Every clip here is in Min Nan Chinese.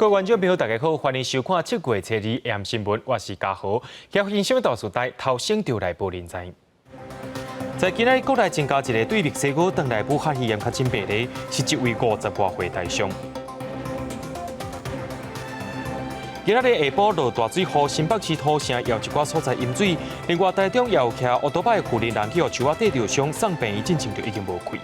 各位觀眾朋友，大家好，歡迎收看七月初二 AM 新聞，我是嘉豪。今日新聞大事帶頭先就來報您知。在今仔日國內增加一个對墨西哥轉來武漢肺炎確診病例，是一位五十外歲台商。今仔日下晡落大水雨，新北市土城有一寡所在淹水。另外，台中也有騎歐多擺的婦人人去予樹仔硩著傷，送病院進前就已經無氣。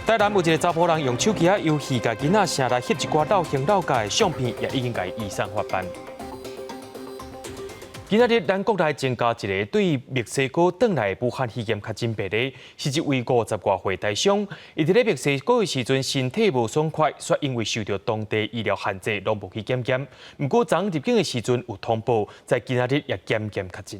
台南有一个查埔人用手機仔遊戲，共囡仔聲來翕一寡老兄老甲的相片，也已經共移送法辦。今仔日咱國內增加一个對墨西哥轉來的武漢肺炎確診病例，是一位五十外歲台商。伊佇咧墨西哥的時陣身體無爽快，卻因為受著當地醫療限制，攏無去檢驗。毋過昨入境的時陣有通報，在今仔日也檢驗確診。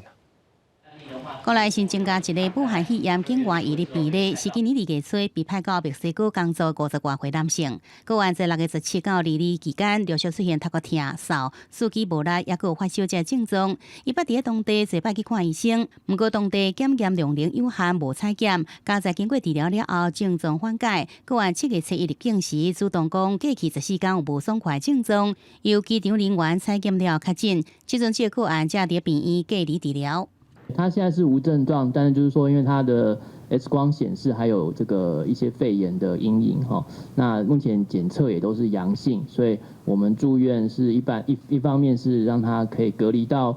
國內新增加一个武漢肺炎境外移入病例，是今年二月初被派到墨西哥工作五十外歲男性。個案在6月17到22期間陸續出現頭殼疼、嗽、四肢無力，抑閣有發燒這症狀。伊捌佇咧當地濟擺去看醫生，毋過當地檢驗量能有限，無採檢。佳哉經過治療了後，症狀緩解。個案7月初一入境時，主動講過去14天有無爽快症狀，由機場人員採檢了確診。這陣這個個案正佇病院隔離治療。他現在是無症狀，但是就是說，因為他的 X 光顯示還有這個一些肺炎的陰影哈，那目前檢測也都是陽性，所以我們住院是一般一一方面是讓他可以隔離到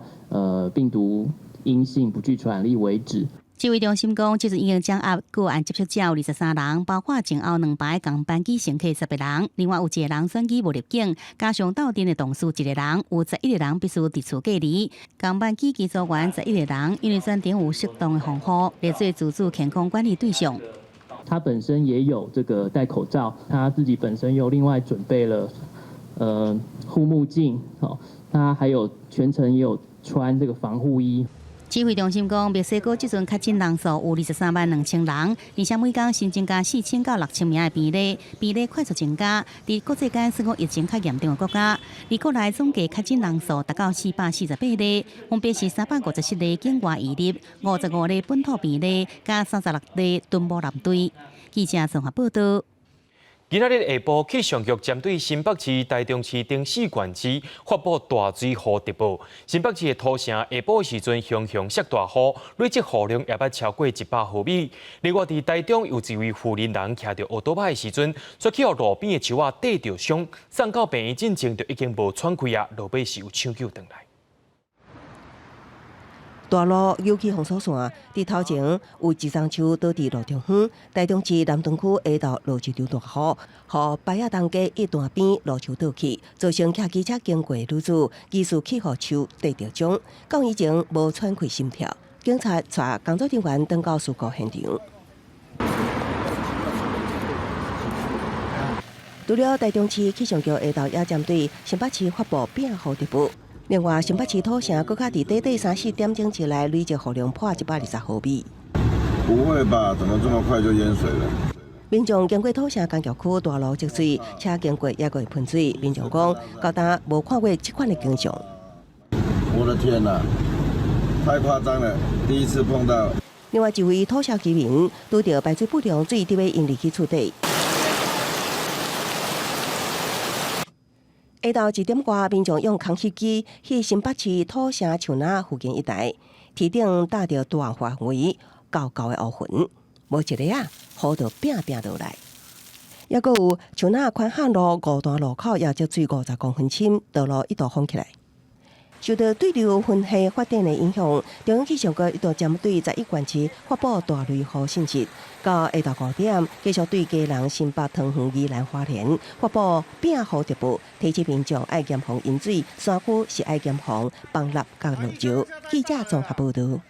病毒陰性不具傳染力為止。指揮中心講，這陣已經掌握個案接觸者有23人，包括前後兩排仝班機乘客10個人，另外有一個人轉機無入境，加上鬥陣的同事一個人，有11個人必須佇厝隔離。仝班機機組員11個人，因為轉場有適當的防護，列做自主健康管理對象。他本身也有這個戴口罩，他自己本身又另外準備了護目鏡，他還有全程也有穿這個防護衣。指揮中心講，墨西哥這陣確診人數有23萬2千人，而且每工新增加4000到6000名的病例，病例快速增加。佇國際間算講疫情較嚴重的國家，而國內總計確診人數達到448例，分別是357例境外移入，55例本土病例，加36例敦睦艦隊。記者綜合報道。今仔日下晡，氣象局針對新北市、台中市等四縣市發布大水雨特報。新北市的土城下晡時陣，雄雄落大雨，累積雨量也捌超過100毫米。另外，佇台中有一位婦人人騎著歐多擺的時陣，卻去予路邊的樹仔硩著傷，送到病院進前就已經無喘氣啊，落尾是有搶救轉來。大路尤其封鎖線，佇頭前有一叢樹倒佇路中央。台中市南屯區下晝落一場大雨，予排仔東街一段邊路樹倒去，造成騎機車經過的女子疑似去予樹硩著傷，到以前無喘氣心跳。警察帶工作人員轉到事故現場。除了台中市氣象局下晝也針對新北市發布變雨特報。另外，新北市土城閣較佇短短三四點鐘之內累積雨量破120毫米。不會吧？怎麼這麼快就淹水了？民眾經過土城工業區大路積水，車經過也會噴水。民眾講，到今無看過這款的景象。我的天哪，太誇張了！第一次碰到。另外一位土城居民拄著排水不良，水佇欲淹入去厝底。下晝1點外，民眾用空翕機去新北市土城樹林附近一帶，天頂搭著大範圍厚厚的烏雲，無一下仔，雨就拚拚落來。抑閣有樹林寬漢路五段路口也積水50公分深，道路一度封起來。受到對流雲系發展的影響，中央氣象局一度針對11縣市發布大雷雨信息。到下晝5點，繼續對基隆、新北、桃園、宜蘭、花蓮發布變雨特報，提醒民眾愛嚴防淹水，山區是愛嚴防崩塌佮落石。記者綜合報道。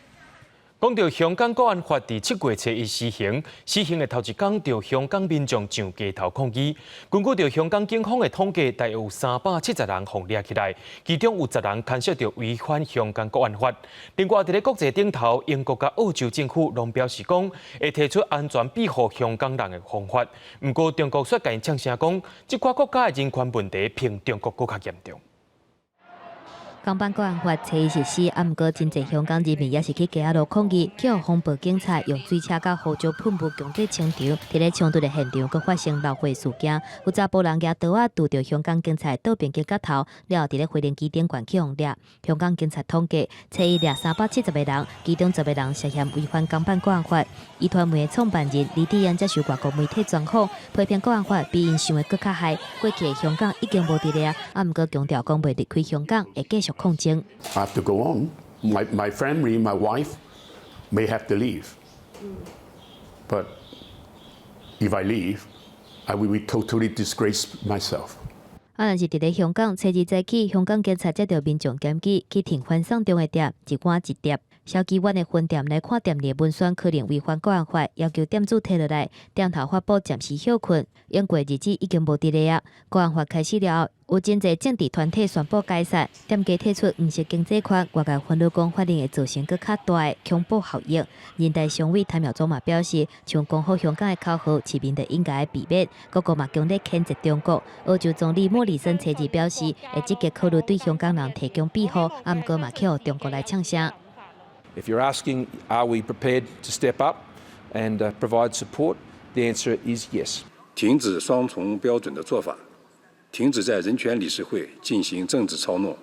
講到香港國安法佇7月初一施行，施行的頭一工，著香港民眾上街頭抗議。根據著香港警方的統計，大約有370人予掠起來，其中有10人牽涉著違反香港國安法。另外，佇咧國際頂頭，英國佮澳洲政府攏表示講，會提出安全庇護香港人的方法。毋過，中國卻共𪜶嗆聲講，這寡國家的人權問題，比中國閣較嚴重。港版國安法初一實施，啊，毋過真濟香港人民也是去街仔路抗議，去予防暴警察用水車佮胡椒噴霧強制清場。佇咧衝突的現場，閣發生流血事件，有查埔人舉刀仔拄著香港警察倒爿肩胛頭，了後佇咧飛行機頂懸去予掠。香港警察統計，初一掠370個人，其中10個人涉嫌違反港版國安法。壹傳媒的創辦人黎智英接受外國媒體專訪，批評國安法比𪜶想的閣較害。過去的香港已經無佇咧啊，啊，毋過強調講袂離開香港，會繼續抗爭。 I have to go on. My family, my wife may have to leave. But if I leave, I will be totally disgrace myself. 啊，若是佇咧香港，初二早起，香港警察接著民眾檢舉去停反送中的店，一碗一碟。筲箕灣的分店來看店內文宣可能違反國安法，要求店主提落來。店頭發布暫時歇困，應過日子已經無佇咧啊。國安法開始了後，有真濟政治團體宣布解散，店家提出黃色經濟圈，外界煩惱講法令會造成閣較大的恐怖效應。人大常委譚耀宗嘛表示，像光復香港的口號，市民就應該避免。各國嘛強烈譴責中國。澳洲總理莫里森初二表示，會積極考慮對香港人提供庇護，啊，毋過嘛去予中國來嗆聲。 If you're asking, are we prepared to step up and provide support? The answer is yes. 停止雙重標準的做法，停止在人權理事會進行政治操弄，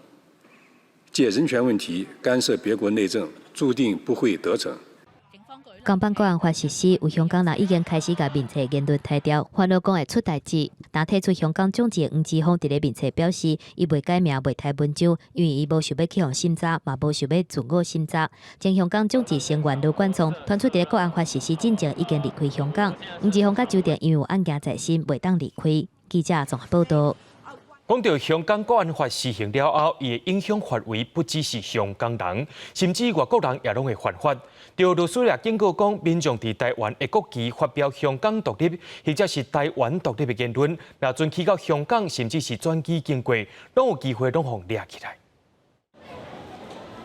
借人權問題干涉別國內政，注定不會得逞。港版國安法實施，有香港人已經開始共面冊言論提掉，煩惱講會出代誌。但提出香港眾志黃之鋒佇咧面冊表示，伊袂改名，袂提文章，因為伊無想欲去予審查，嘛無想欲自我審查。前香港眾志成員羅冠聰傳出佇咧國安法實施進前已經離開香港。黃之鋒佮周庭因為有案件在身，袂當離開。記者綜合報道。講著香港國安法施行了後，伊的影響範圍不只是香港人，甚至外國人也攏會犯法。著律師也警告講，民眾佇台灣的國旗發表香港獨立或者是台灣獨立的言論，若陣去到香港，甚至是轉機經過，攏有機會攏予掠起來。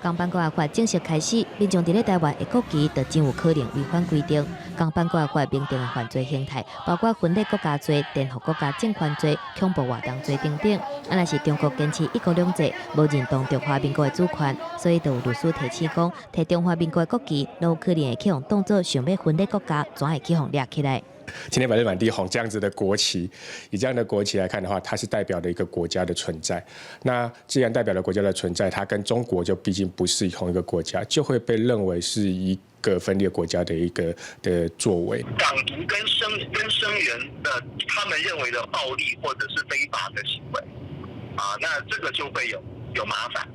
港版國安法正式開始，民眾佇咧台灣的國旗就真有可能違反規定。港版國安法明定的犯罪形態，包括分裂國家罪、顛覆國家政權罪、恐怖活動罪等等。啊，若是中國堅持一國兩制，無認同中華民國的主權，所以就有律師提醒講，提中華民國的國旗，攏有可能會去予當做想欲分裂國家，怎會去予掠起來？青天白日滿地紅這樣子的國旗，以這樣的國旗來看的話，它是代表了一個國家的存在。那既然代表了國家的存在，它跟中國就畢竟不是同一個國家，就會被認為是一個分裂國家的一個的作為。港獨跟聲援的他們認為的暴力或者是非法的行為，啊，那這個就會有麻煩。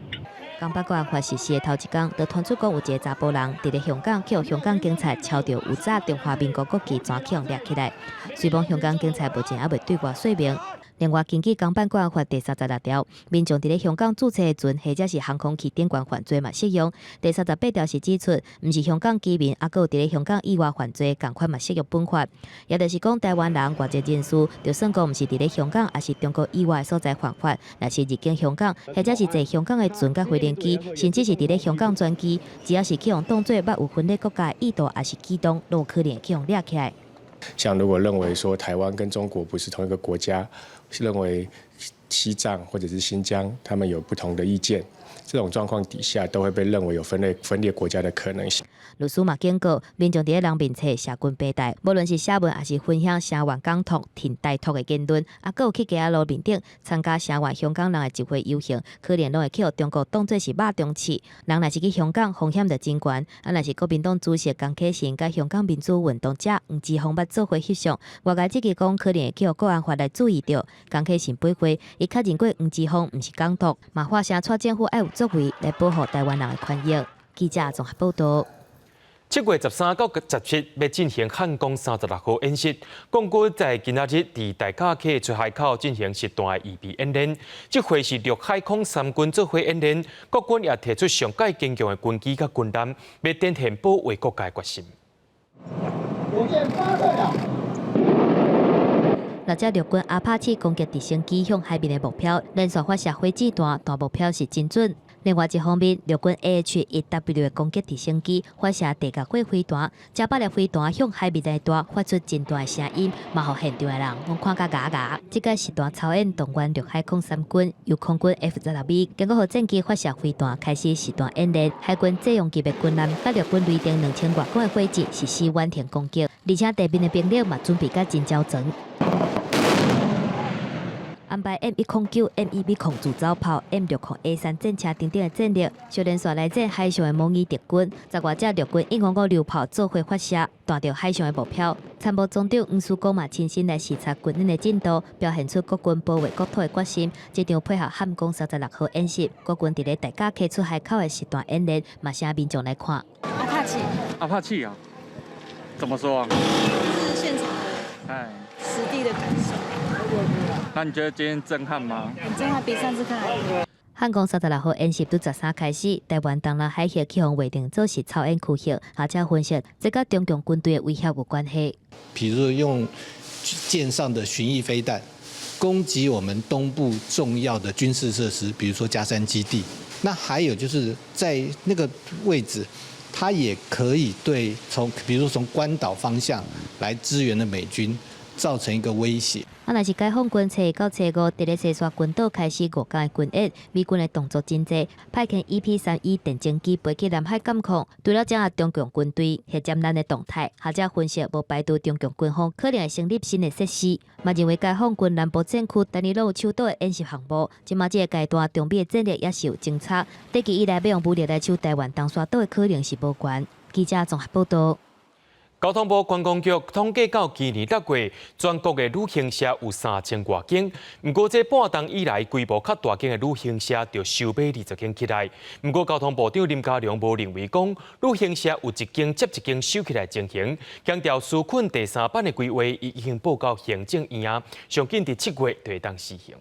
港版國安法實施的頭一工，就傳出講有一个查埔人佇咧香港，去予香港警察抄著有紮中華民國國旗，怎去予掠起來。雖罔香港警察目前猶未對外說明。另外，根據港版國安法第36條，民眾佇咧香港註冊的船或者是航空器頂懸犯罪嘛適用。第38條是指出，毋是香港居民，猶閣有佇咧香港以外犯罪，仝款嘛適用本法。也就是講，台灣人外籍人士，就算講毋是佇咧香港，抑是中國以外所在犯法，若是入境香港，或者是坐香港的船佮飛行機，甚至是佇咧香港轉機，只要是去予當做捌有分裂國家的意圖，抑是舉動，攏有可能去予掠起來。像如果認為說台灣跟中國不是同一個國家，認為西藏或者是新疆，他們有不同的意見，這種狀況底下都會被認為有分裂國家的可能性。律師嘛警告，民眾佇咧人面冊寫軍白帶，無論是寫文抑是分享聲援港獨、挺台獨的言論，啊，閣有去街仔路面頂參加聲援香港人的集會遊行，可能攏會去予中國當做是肉中刺。人若是去香港，風險就真懸。啊，若是國民黨主席江啟臣佮香港民主運動者黃之鋒捌做伙翕相，外界質疑講可能會去予國安法來注意著。江啟臣回回，伊確認過黃之鋒毋是港獨，嘛發聲掣政府愛有作為來保護台灣人的權益。記者綜合報道。7月13到17欲進行漢光36號演習，共軍在今仔日佇大甲溪出海口進行實彈的預備演練。這回是陸海空三軍做伙演練，國軍也提出上蓋堅強的軍機佮軍艦，欲展現保衛國家的決心。火箭發射了。六隻陸軍阿帕契攻擊直升機向海面的目標，連續發射火箭彈，彈目標是真準。另外一方面，陸軍 AH-1W 的攻擊直升機發射地甲火飛彈，成百粒飛彈向海面內彈，發出真大的聲音，嘛予現場的人攏看甲啞啞。這個實彈操演動員陸海空三軍，由空軍 F-16V 經過號戰機發射飛彈，開始實彈演練。海軍濟陽級的軍艦佮陸軍雷霆2000外公的火箭實施遠程攻擊，而且地面的兵力嘛準備甲真周全。安排 M109、M1B 自走炮、M60A3戰車等等的戰力，小連續來戰海上的模擬敵軍，十外隻陸軍105榴炮做伙發射，彈著海上的目標。參謀總長黃書光嘛親身來視察軍演的進度，表現出國軍保衛國土的決心。這場配合漢光36號演習，國軍佇咧大甲溪出海口的實彈演練，嘛請民眾來看。阿帕奇。阿帕奇啊？怎麼說啊？是現場的，哎，實地的感受。那你覺得今天震撼嗎？很震撼，比上次看還多。漢光36號演習拄十三開始，台灣東南海峽去予劃定做是操演區域，而且分析這佮中共軍隊的威脅有關係。比如用艦上的巡弋飛彈攻擊我們東部重要的軍事設施，比如說佳山基地。那還有就是在那個位置，它也可以對從，比如說從關島方向來支援的美軍造成一個威脅。啊，若是解放軍初一到初五，佇咧西沙群島開始五天的軍演，美軍的動作真濟，派遣 EP-3E 電偵機飛去南海監控。除了掌握中共軍隊核艦艦的動態，學者分析無排除中共軍方可能會成立新的設施，嘛認為解放軍南部戰區逐年攏有首島的演習項目，這馬這個階段中美的戰力也是有增差，短期以來欲用武力來守台灣東沙島的可能是無懸。記者綜合報道。交通部觀光局統計到今年6月，全國的旅行社有3000外間。毋過這半冬以來，規模較大間的旅行社就收買20間起來。毋過交通部長林佳龍無認為講旅行社有一間接一間收起來情形，強調紓困第三版的規劃已經報告行政院啊，上緊佇7月就會當施行。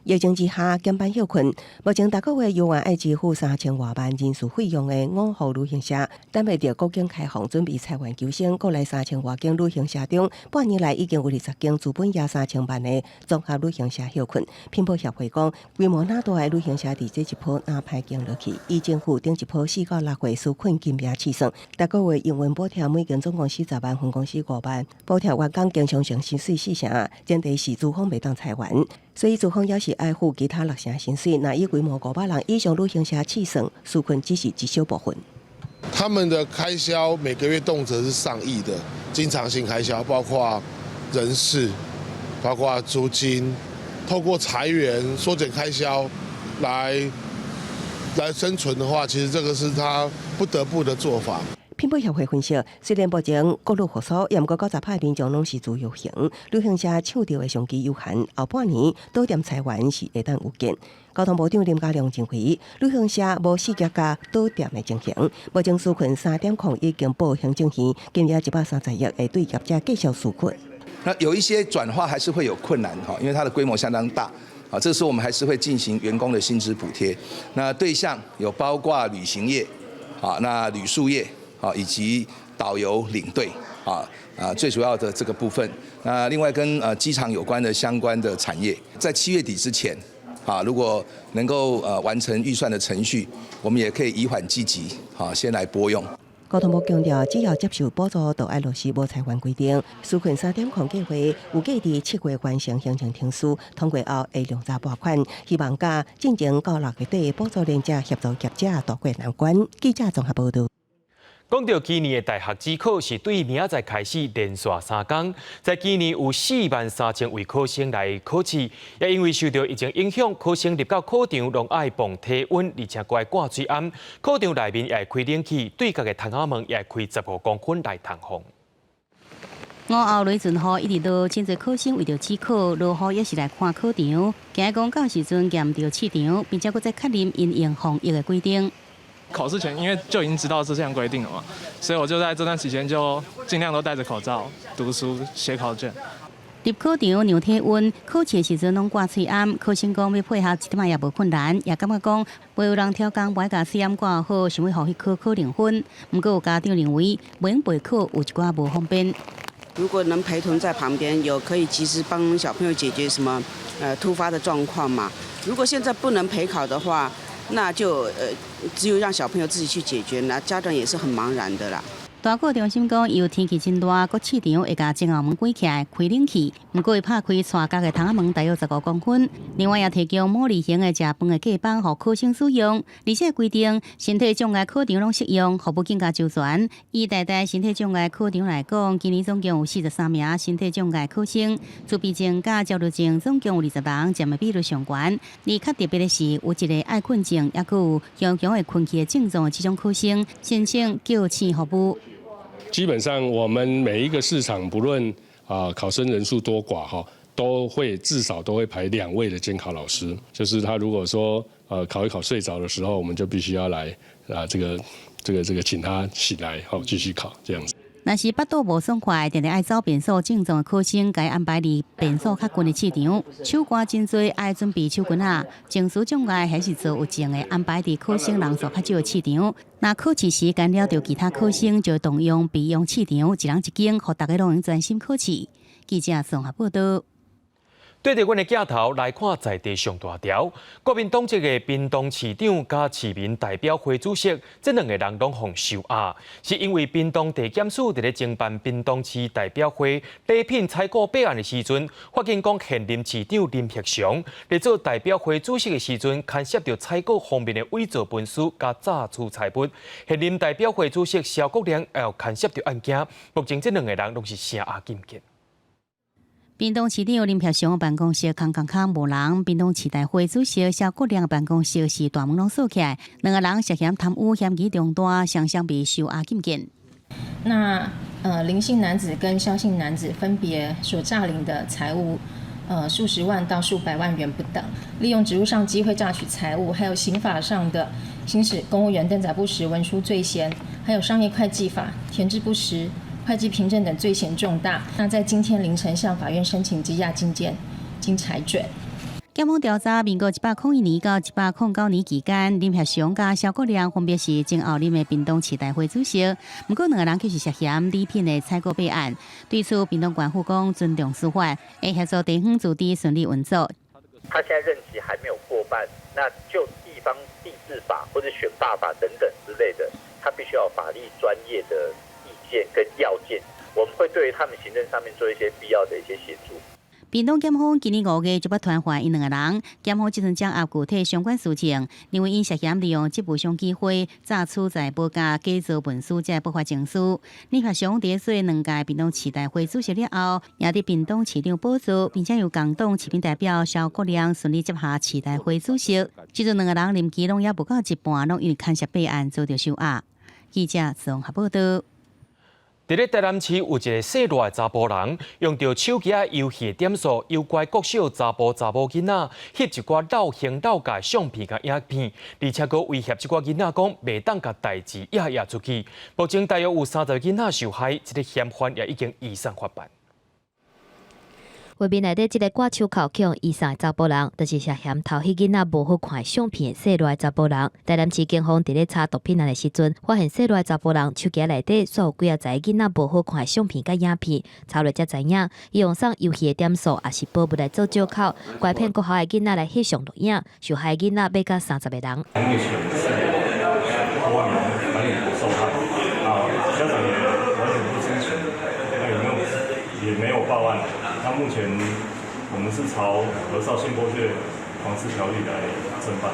疫情之下，減班歇睏，目前逐個月猶原愛支付3000外萬人事費用的五號旅行社，等欲著國境開放，準備裁員求生。國內3000外間旅行社中，半年來已經有20間資本額3000萬的綜合旅行社歇睏。品保協會講，規模若大的旅行社佇這一波若歹經落去，以政府頂一波4到6月紓困金額試算，逐個月營運補貼每間總共40萬，分公司5萬，補貼員工經常性薪水四成，前提是資方袂當裁員。所以資方也是愛付其他六成薪水，若以規模500人以上旅行社試算，紓困只是一小部分。他們的開銷每個月動輒是上億的經常性開銷，包括人事，包括租金，透過裁員縮減開銷來生存的話，其實這個是他不得不的做法。品保協會分析，雖然目前國旅復甦，也毋過90%民眾攏是自由行，旅行社搶著的商機有限，後半年倒店裁員是會當預見。交通部長林佳龍認為，旅行社無四業共倒店的情形。目前紓困3.0已經報行政院，金額130億，會對業者繼續紓困。那有一些轉化還是會有困難哈，因為它的規模相當大。啊，這時候我們還是會進行員工的薪資補貼。那對象有包括旅行業，啊，那旅宿業。啊，以及導遊領隊，啊啊，最主要的這個部分。那另外跟機場有關的相關的產業，在7月底之前，啊，如果能夠完成預算的程序，我們也可以以緩積急，啊，先來撥用。交通部強調，只要接受補助，就愛落實無裁員規定。紓困3.0計劃預計佇7月完成行政程序，通過後會量查撥款，希望佮進前到6月底補助連接協助業者渡過難關。記者綜合報導。講到今年的大學指考是對明仔載開始連續3工，在今年有4萬3千位考生來考試，也因為受著疫情影響，考生入到考場攏愛磅體溫，而且閣愛掛喙罨。考場內面也會開冷氣，對角的窗仔門也會開15公分來通風。午後雷陣雨一直落，真濟考生為著指考落雨也是來看考場。驚講到時陣行毋著試場，並且閣再確認因應防疫的規定。考試前，因為就已經知道這項規定了嘛，所以我就在這段期間就盡量都戴着口罩讀書寫考卷。入考場量體溫，考試的時陣攏掛喙罨，考生講欲配合一點仔也無困難，也感覺講袂有人刁工無愛共喙罨掛好，想欲予彼科考零分。毋過有家長認為，袂用陪考有一寡無方便。如果能陪同在旁邊，有可以及時幫小朋友解決什麼突發的狀況嘛？如果現在不能陪考的話，那就只有讓小朋友自己去解決，那家長也是很茫然的啦。大考中心講，由天氣真熱，閣試場會共前後門關起來開冷氣，毋過會拍開蔡角的窗仔門大約15公分。另外也提供牡蠣型的食飯的隔板，予考生使用。而且規定身體障礙考場攏適用，服務更加周全。以台大身體障礙考場來講，今年總共有43名身體障礙考生，自閉症佮焦慮症總共有20人，佔的比率上懸。而較特別的是，有一个愛睏症，抑閣有強強會睏去的症狀的這種考生，申請叫醒服務。基本上，我們每一個試場，不論考生人數多寡哈，都會至少都會排2位的監考老師。就是他如果說考一考睡着的時候，我們就必須要來啊這個請他起來，好繼續考這樣子。若是腹肚無爽快，定定愛走便所症狀的考生，共安排佇便所較近的試場。手汗真濟，愛準備手巾仔。情緒障礙還是躁鬱症的，安排佇考生人數較少的試場。若考試時干擾著其他考生，就動用備用試場，一人一間，予逐家攏會專心考試。記者綜合報道。對著阮的鏡頭來看，在地上大條，國民黨籍的屏東市長佮市民代表會主席，這兩個人攏予收押，是因為屏東地檢署佇咧偵辦屏東市代表會禮品採購弊案的時陣，發現講現任市長林伯雄佇做代表會主席的時陣，牽涉著採購方面的偽造文書佮詐取財物。現任代表會主席蕭國良也有牽涉著案件，目前這兩個人攏是聲押禁見。屏東市長林伯雄的辦公室空空空無人，屏東市代會主席蕭國良的辦公室是大門攏鎖起來，兩個人涉嫌貪污嫌疑重大，雙雙被收押禁見。那林姓男子跟蕭姓男子分別所詐領的財物，數十萬到數百萬元不等，利用職務上機會詐取財物，還有刑法上的行使公務員登載不實文書罪嫌，還有商業會計法填製不實會計憑證等罪嫌重大。那在今天凌晨向法院申請羈押禁見，經裁准。檢方調查，民國101年到109年期間，林伯雄佮蕭國良分別是前後任的屏東市代會主席，毋過兩個人卻是涉嫌禮品的採購弊案。對此，屏東縣府講尊重司法，會協助地方組織順利運作。他現在任期還沒有過半，那就地方自治法或者選罷法等等之類的，他必須要法律專業的意見跟要件，我們會對於他們行政上面做一些必要的一些協助。屏東檢方今年5月就欲傳喚𪜶兩个人，檢方這陣掌握具體相關事情，認為𪜶涉嫌利用職務上機會詐取財物佮假造文書，這不法證據。林伯雄佇做兩屆屏東市代會主席了後，也佇屏東市長寶座，並且由共黨市民代表蕭國良順利接下市代會主席。這陣兩个人任期攏猶無到一半，攏因為牽涉弊案遭著收押。記者綜合報道。佇咧台南市有一个姓賴的查埔人，用著手機仔遊戲點數，誘拐國小查埔查某囡仔，翕一寡露胸露鵰相片佮影片，而且閣威脅這寡囡仔講，袂當共代誌掖掖出去。目前大約有30个囡仔受害，這个嫌犯也已經移送法辦。畫面內底這个掛手銬予人移送的查埔人，就是涉嫌偷翕囡仔無好看的相片的姓賴的查埔人。台南市警方佇咧查毒品案的時陣，發現姓賴的查埔人手機內底煞有幾仔十个囡仔無好看的相片佮影片，查落才知影，伊用送遊戲的點數抑是寶物來做借口，拐騙國校的囡仔來翕相錄影，受害囡仔欲到30个人。目前是多名管理受害，啊，家長也完全不知情，那有沒有也沒有報案。那目前我們是朝兒少性剝削防治條例來偵辦。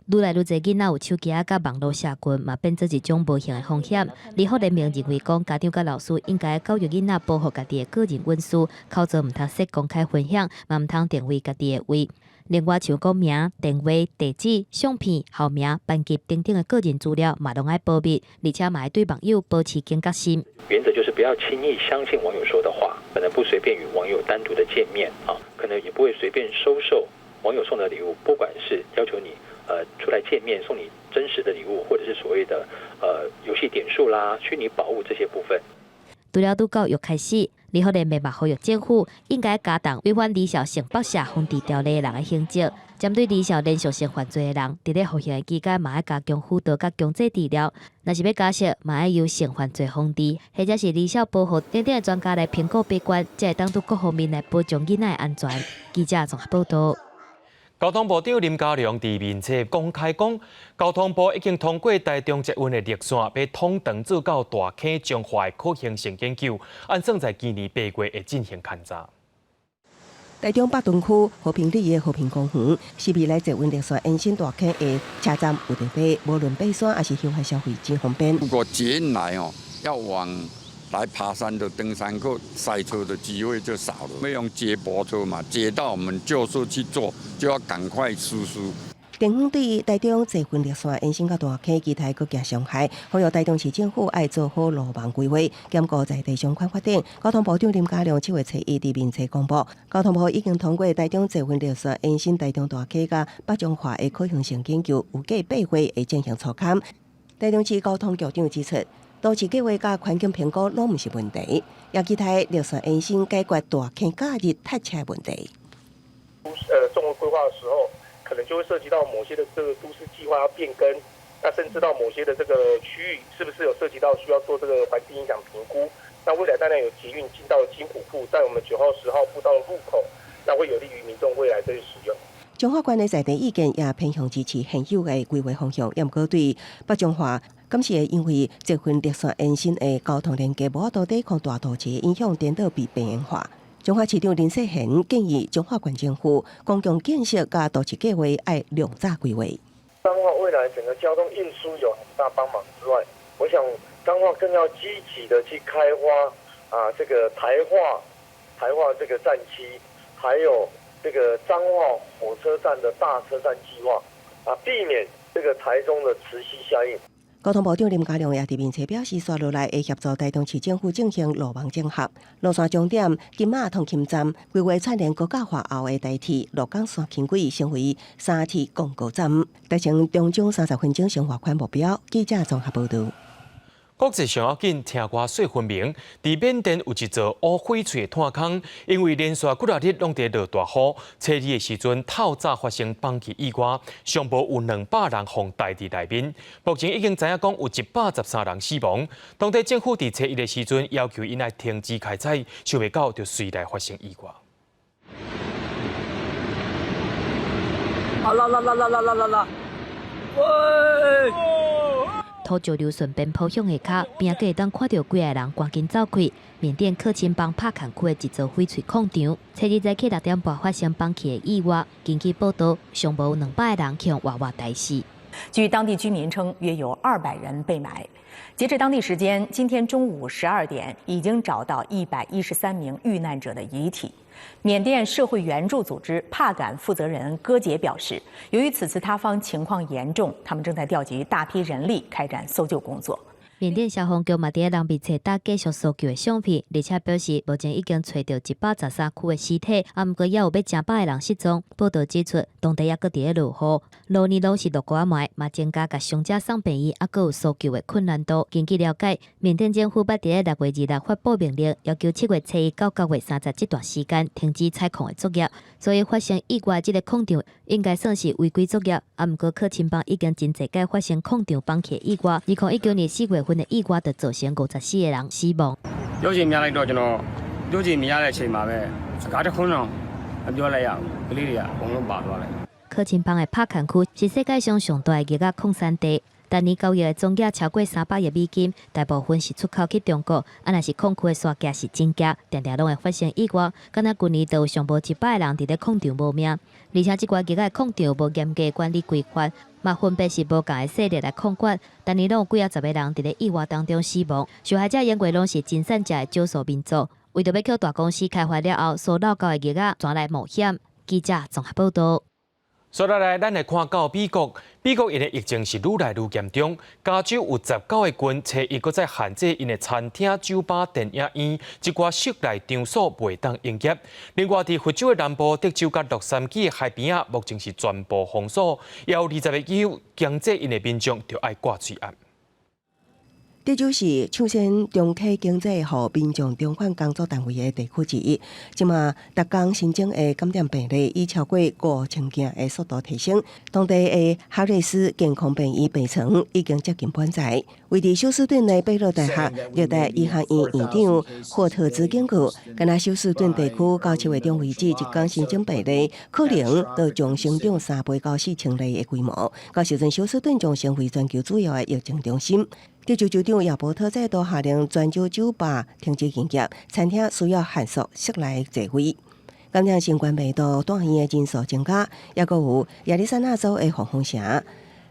愈來愈濟囡仔有手機仔佮網路社群，嘛變做一種無形的風險。立法聯盟認為講，家長佮老師應該教育囡仔保護家己的個人隱私，口座毋通設公開分享，嘛毋通定位家己的位。另外，像講名、電話、地址、相片、校名、班級等等的個人資料，嘛攏愛保密，而且嘛愛對網友保持警覺心。原則就是不要輕易相信網友說的話，可能不隨便與網友單獨的見面啊，可能也不會隨便收受網友送的禮物，不管是要求你出來見面送你真實的禮物，或者是所謂的遊戲點數啦、虛擬寶物這些部分。除了對教育開始，立法聯盟嘛呼籲政府應該加重違反兒少性剝削防治條例的人的刑責，針對兒少連續性犯罪的人，佇咧服刑的期間嘛愛加強輔導佮強制治療。若是欲假釋，嘛愛由性犯罪防治或者是兒少保護等等的專家來評估把關，才會當對各方面來保障囡仔的安全。記者綜合報道。交通部長林佳龍佇面冊公開講，交通部已經通過台中捷運的綠線，欲統長做到大坑彰化的可行性研究，按算在今年8月會進行勘查。台中北屯區和平里的和平公園，是未來捷運綠線延伸大坑的車站有電梯，無論爬山抑是休閒消費真方便。如果捷運來哦，要往來爬山的登山客塞車的機會就少了。沒用接駁車嘛，接到我們舊社去做，就要趕快實施。電訪對台中捷運綠線延伸到大坑，期待閣行上海，呼籲台中市政府愛做好路網規劃，兼顧在地相關發展。交通部長林佳龍7月初一佇面冊公布，交通部已經通過台中捷運綠線延伸台中大坑佮北彰化的可行性研究，預計8月會進行初勘。台中市交通局長指出，都市計劃佮環境評估攏毋是問題，也期待綠線延伸解決大坑假日塞車問題。綜合規劃的時候，可能就會涉及到某些的這個都市計劃要變更，那甚至到某些的這個區域，是不是有涉及到需要做這個環境影響評估？那未來當然有捷運進到金浦庫，在我們9號、10號步道的入口，那會有利於民眾未來這些使用。彰化縣的在地意見也偏向支持現有的規劃方向，也毋過對北彰化，敢是會因為捷運綠線延伸的交通連結無法度抵抗大都市的影響，顛倒被邊緣化。彰化市長林世賢建議彰化縣政府公共建設佮都市計劃愛量早規劃。彰化未來整個交通運輸有很大幫忙之外，我想彰化更要積極的去開發啊，這個台化這個站區，還有這個彰化火車站的大車站計劃，啊，避免這個台中的磁吸效應。交通部長林佳龍也佇面冊表示，紲落來會協助台中市政府進行路網整合，路線終點金馬通勤站規劃串聯高架化後的台鐵鹿港線輕軌，成為三鐵共構站，達成中鐘30分鐘生活圈目標。記者綜合報導。國際上要緊，聽歌說分明。佇緬甸有一座烏翡翠的炭礦，因為連續幾若日攏佇落大雨，初二的時陣透早發生崩起意外，上無有200人予刣佇內面。目前已經知影講有113人死亡。當地政府佇初一的時陣要求𪜶愛停止開採，想袂到就隨來發生意外。啊啦啦啦啦啦啦啦啦！喂！土石流順邊坡向下跤，邊仔閣會當看著幾个人趕緊走開。緬甸克欽邦帕坎區的一座翡翠礦場，初二早起6點半發生崩起的意外。根據報道，上無200個人予活活刣死。據當地居民稱，約有200人被埋。截至當地時間今天中午12點，已經找到113名遇難者的遺體。緬甸社會援助組織帕敢負責人戈傑表示，由於此次塌方情況嚴重，他們正在調集大批人力開展搜救工作。緬甸消防局嘛佇咧人面冊搭繼續搜救的相片，而且表示目前已經揣著113具的屍體，啊，毋過猶有欲成百个人失蹤。報道指出，當地猶閣佇咧落雨，落年攏是落雨仔嘛，增加共傷者送病院，猶閣有搜救的困難度。根據了解，緬甸政府捌佇咧6月26發布命令，要求7月初一到9月30這段時間停止採礦的作業。所以發生意外這个礦場應該算是違規作業，啊，毋過克欽邦已經真濟擺發生礦場崩起的意外。2019年4月份的意外就造成54個人死亡。 ရုပ်ရှင်မြင်လိုက်တော့ကျွန်တော်ရုပ်ရှင်မြင်ရတဲ့အချိန်မှာပဲစကားတခွန်းတော့မပြောလိုက်ရဘူးကလေးတွေကအကုန်လုံးပါသွားလိုက် 克欽邦的帕坎區是世界上上大的玉仔礦產地，逐年交易的總額超過300億美金，大部分是出口去中國。啊，若是礦區的沙價是真驚，定定攏會發生意外。敢若舊年就有上無100個人佇咧礦場無命，而且這寡玉仔礦場無嚴格管理規範，嘛分別是無仝的勢力來控管，逐年攏有幾仔十个人佇咧意外當中死亡。受害者永遠攏是真散食的少數民族，為著欲予大公司開發了後所落夠的玉仔，轉來冒險。記者綜合報導。紲落來，咱來看到美國，美國𪜶的疫情是愈來愈嚴重。加州有19個郡，初一閣再限制𪜶的餐廳、酒吧、電影院，這寡室內場所袂當營業。另外，佇佛州的南部、德州佮洛杉磯的海邊仔，目前是全部封鎖，也有20個州強制𪜶的民眾著愛掛喙罨。德州是搶先重啟經濟予民眾重返工作單位的地區之一。這馬逐工新增的感染病例以超過5000件的速度提升。當地的哈瑞斯健康病院病床已經接近滿載。位佇休斯頓的貝勒大學熱帶醫學院院長霍特茲警告，干焦休斯頓地區到7月中為止，一工新增病例可能都將成長3倍到4000例的規模。到時陣休斯頓將成為全球主要的疫情中心。德州州長亞伯特再度下令全州酒吧停止營業，餐廳需要限縮室內座位。感染新冠病毒住院的人數增加，抑閣有亞利桑那州的黃蜂城、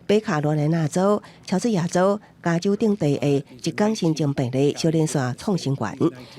北卡羅來納州、喬治亞州、加州等地的一工新增病例小連續創新高。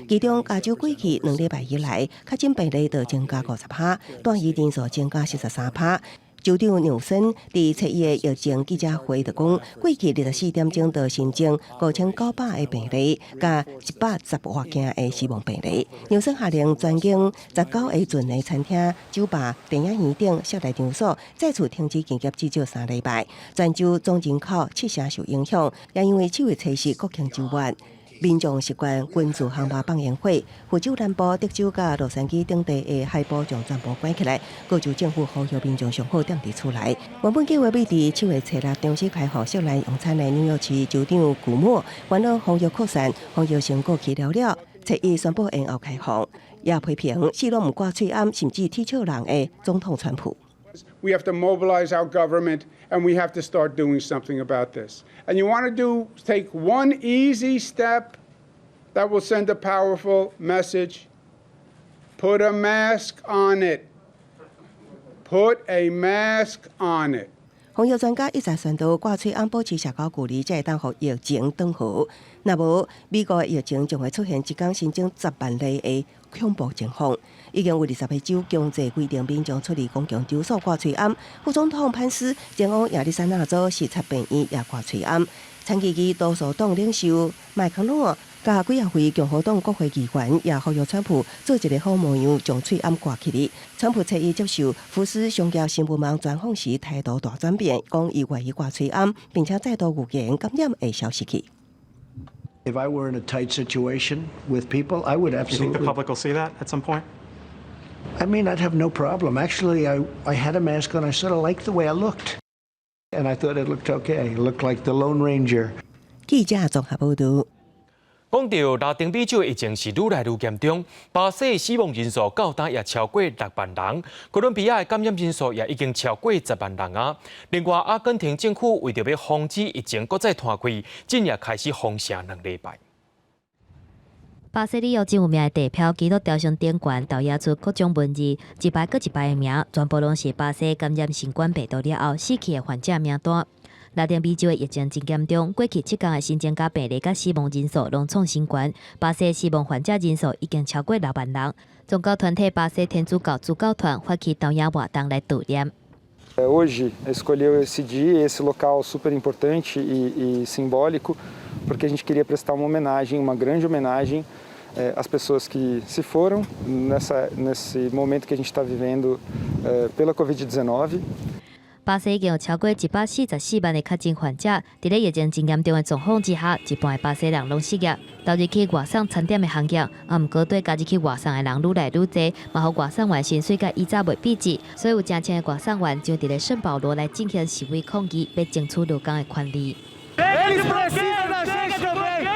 其中，加州過去2禮拜以來，確診病例就增加50%，住院人數增加43%。州長紐森佇初一的疫情記者會就講，過去24點鐘就新增5900個病例，佮110外件的死亡病例。紐森下令全境19個鎮的餐廳、酒吧、電影院等室內場所再次停止營業至少3禮拜。全州總人口七成受影響，也因為7月初四國慶週末。民眾習慣軍事航班放煙火，佛州南部、德州佮洛杉磯等地的海埔將全部關起來。各州政府呼籲民眾上好踮佇厝內。原本計劃欲佇7月初六重新開放室內用餐的紐約市州長古莫，煩惱防疫擴散，防疫成果期了了，初一宣布延後開放，也批評死攏毋掛喙罨，甚至恥笑人的總統川普。 We have to mobilize our government and we have to start doing something about this. And you want to take one easy step that will send a powerful message? Put a mask on it. Put a mask on it. 防疫專家一再宣導，掛喙罨保持社交距離，才會當予疫情斷號。若無，美國的疫情將會出現一工新增10萬例的恐怖情況。已經有20個州強制規定民眾出入公共場所掛喙罨。副總統潘斯前往亞利桑那州視察病院也掛喙罨。參議院多數黨領袖麥康奈爾佮幾仔位共和黨國會議員也呼籲川普做一個好模樣，將喙罨掛起來。川普初一接受福斯商業新聞網專訪時態度大轉變，講伊願意掛喙罨，並且再度預言感染會消失去。 If I were in a tight situation with people, I would absolutely. You think the public will see that at some point? I mean, I'd have no problem. Actually, I had a mask on. I sort of liked the way I looked. And I thought it looked okay. It looked like the Lone Ranger. 記者綜合報導。講到拉丁美洲疫情是愈來愈嚴重，巴西的死亡人數到今也超過6萬人，哥倫比亞的感染人數也已經超過10萬人啊。另外，阿根廷政府為著欲防止疫情閣再湠開，今日開始封城2禮拜。巴西里約真有名的地標基督雕像頂懸，投影出各種文字，一排閣一排的名，全部攏是巴西感染新冠病毒了後死去的患者名單。拉丁美洲的疫情真嚴重，過去7天的新增加病例佮死亡人數攏創新高。巴西死亡患者人數已經超過6萬人。宗教團體巴西天主教主教團發起悼念活動來悼念。 Hoje escolheu esse dia, esse local super importante e simbólico, porque a gente queria prestar uma homenagem, uma grande homenagem às pessoas que se foram nesse momento que a gente está vivendo pela Covid-19. 巴西已經有超過144萬的確診患者，佇咧疫情真嚴重的狀況之下，一半的巴西人攏失業，投入去外送餐點的行業，啊，毋過對加入去外送的人愈來愈濟，嘛予外送員薪水佮以早袂比值，所以有成千的外送員就佇咧聖保羅來進行示威抗議，欲爭取勞工的權利。 Eles precisam da gente também.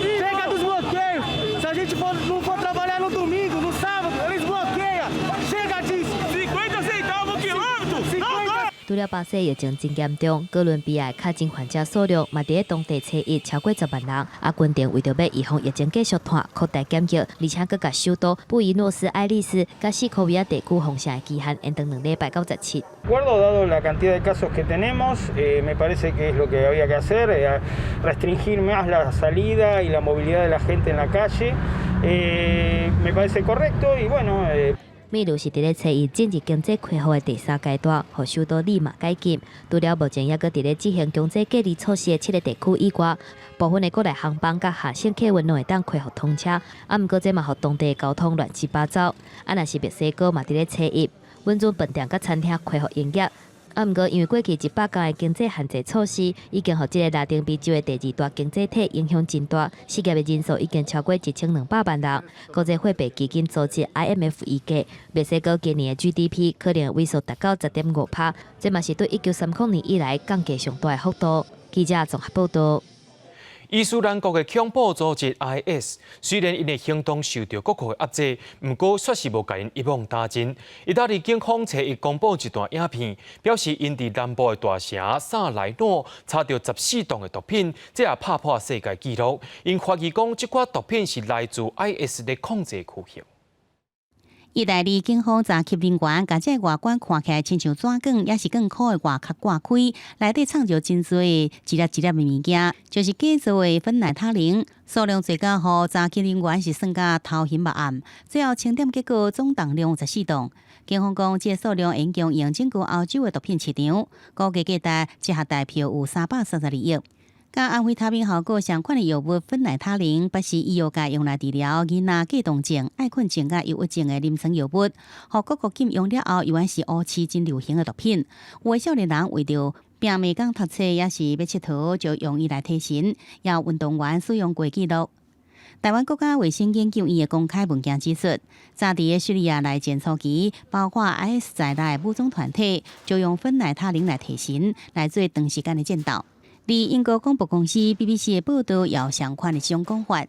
Chega dos bloqueios. Se a gente não for trabalhar no domingo, no sábado, eles bloqueiam. Chega disso. 50 centavos o quilômetro. 除了巴西疫情真嚴重，哥倫比亞的確診患者數量嘛佇咧當地初一超過10萬人。阿根廷為著欲預防疫情繼續湠，擴大檢疫，而且閣共首都布宜諾斯艾利斯佮西科維亞地區封城的期限延長2禮拜到17。 Acuerdo, dado la cantidad de casos que tenemos, me parece que es lo que había que hacer, restringir más la salida y la movilidad de la gente en la calle. Me parece correcto y bueno. 秘魯是佇咧初一進入經濟恢復的第三階段，予首都利馬解禁。除了目前猶閣佇咧執行強制隔離措施的七个地區以外，部分的國內航班佮下省客運攏會當恢復通車。啊，毋過這嘛予當地交通亂七八糟。啊，若是墨西哥嘛佇咧初一，允准飯店佮餐廳恢復營業。啊，啊，毋過因為過去100工的經濟限制措施，已經予這个拉丁美洲的第二大經濟體影響真大，失業的人數已經超過1200萬人。國際貨幣基金組織 IMF 預計，墨西哥今年的 GDP 可能會萎縮達到10.5%，這嘛是對1930年以來降低上大的幅度。記者綜合報導。伊斯蘭國的恐怖組織 IS 雖然𪜶的行動受著各國的壓制，毋過煞是無共𪜶一網打盡。意大利警方初一公布一段影片，表示𪜶佇南部的大城薩萊諾查著14噸的毒品，這也拍破世界紀錄。𪜶懷疑講，這寡毒品是來自 IS 的控制區域。意大利警方查緝人員，共這个外觀看起來親像紙卷，抑是卷箍的外殼割開，內底藏著真濟一粒一粒的物件，就是假造的芬奈他林，數量濟到予查緝人員是算甲頭昏目暗。最後清點結果總重量14噸。警方講，這个數量影響用整個歐洲的毒品市場，估計價值折合台票有332億。佮安非他命效果相款的藥物芬奈他林，不是醫藥界用來治療囡仔過動症、愛睏症佮憂鬱症的臨床藥物，予各國禁用了後，依然是烏市真流行的毒品。有的少年人為著拼命講讀冊，抑是欲𨑨迌，就用伊來提神。也有運動員使用過記錄。台灣國家衛生研究院的公開文件指出，早佇咧敘利亞內戰初期，包括 IS 在內的武裝團體，就用芬奈他林來提神，來做長時間的戰鬥。佇英國廣播公司 BBC 的報導，也有相款的這種講法。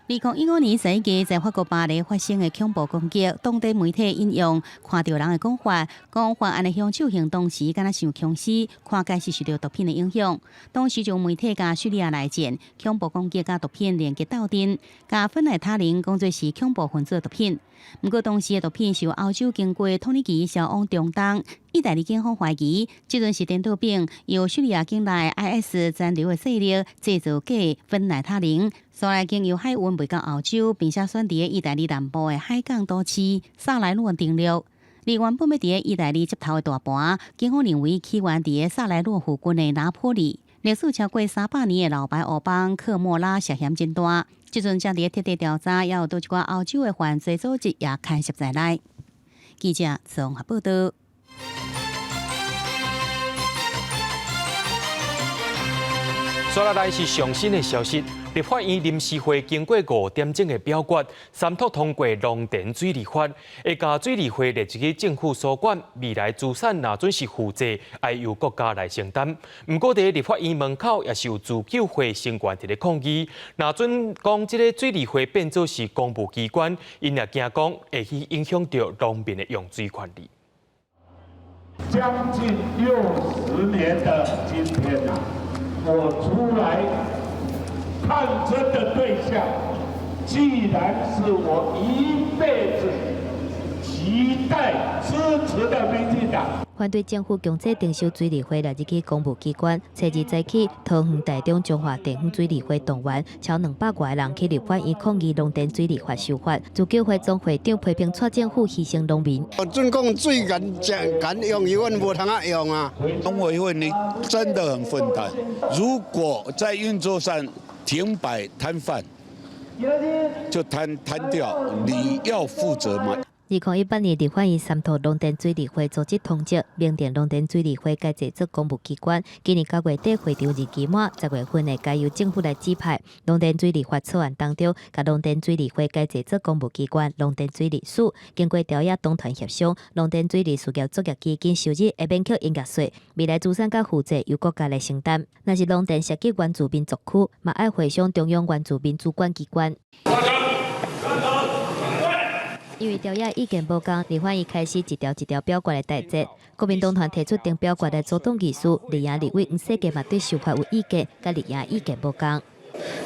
2015年11月，在法國巴黎發生的恐怖攻擊，當地媒體引用看著人的講法，講犯案的兇手行動時敢若像殭屍，看起來是受著毒品的影響。當時就媒體共敘利亞內戰、恐怖攻擊佮毒品連結鬥陣，共芬奈他林講做是恐怖分子的毒品。毋過當時的毒品是由歐洲經過土耳其銷往中東。意大利警方懷疑，這陣是顛倒反由敘利亞境內 IS 殘留的勢力製造假芬奈他林，後來經由海運賣到歐洲，並且選佇意大利南部的海港都市薩萊諾登陸。而原本欲佇意大利接頭的大盤，警方認為起源佇薩萊諾附近的拿坡里，歷史超過300年的老牌黑幫科莫拉涉嫌真大。這陣正佇徹底調查，也有佗一寡歐洲的犯罪組織也牽涉在內。記者綜合報導。接落來是上新的消息，立法院臨時會經過5點鐘的表決，三讀通過農田水利法，會共水利會列入去政府所管，未來資產若準是負債，愛由國家來承擔。毋過佇立法院門口也是有自救會成員佇咧抗議，若準講這个水利會變做是公務機關，𪜶也驚講會去影響著農民的用水權利。將近60年的今天啊，我出來抗爭的對象，既然是我一輩子期待支持的民進黨。反對政府強制徵收水利費列入去公務機關，初二早起，桃園、台中、彰化地方水利會動員超200外人去立法院抗議農田水利法修法。自救會總會長批評蔡政府犧牲農民。準講水𠢕食𠢕用，伊阮無通仔用啊。農委會你真的很混蛋，如果在運作上停擺攤販，就攤攤掉，你要負責嗎？2018年，立法院三讀農田水利會組織通則，明定農田水利會改制做公務機關。今年9月底會長任期滿，10月份會改由政府來指派。農田水利法草案當中，共農田水利會改制做公務機關，農田水利署經過朝野黨團協商，農田水利事業作業基金收入會免扣營業稅，未來資產佮負債由國家來承擔。若是農田涉及原住民族區，嘛愛會商中央原住民主管機關。因為朝野意見無仝，立法院開始一條一條表決的代誌。國民黨團提出頂表決的阻擋議事，綠營立委黃世傑嘛對修法有意見，佮綠營意見無仝。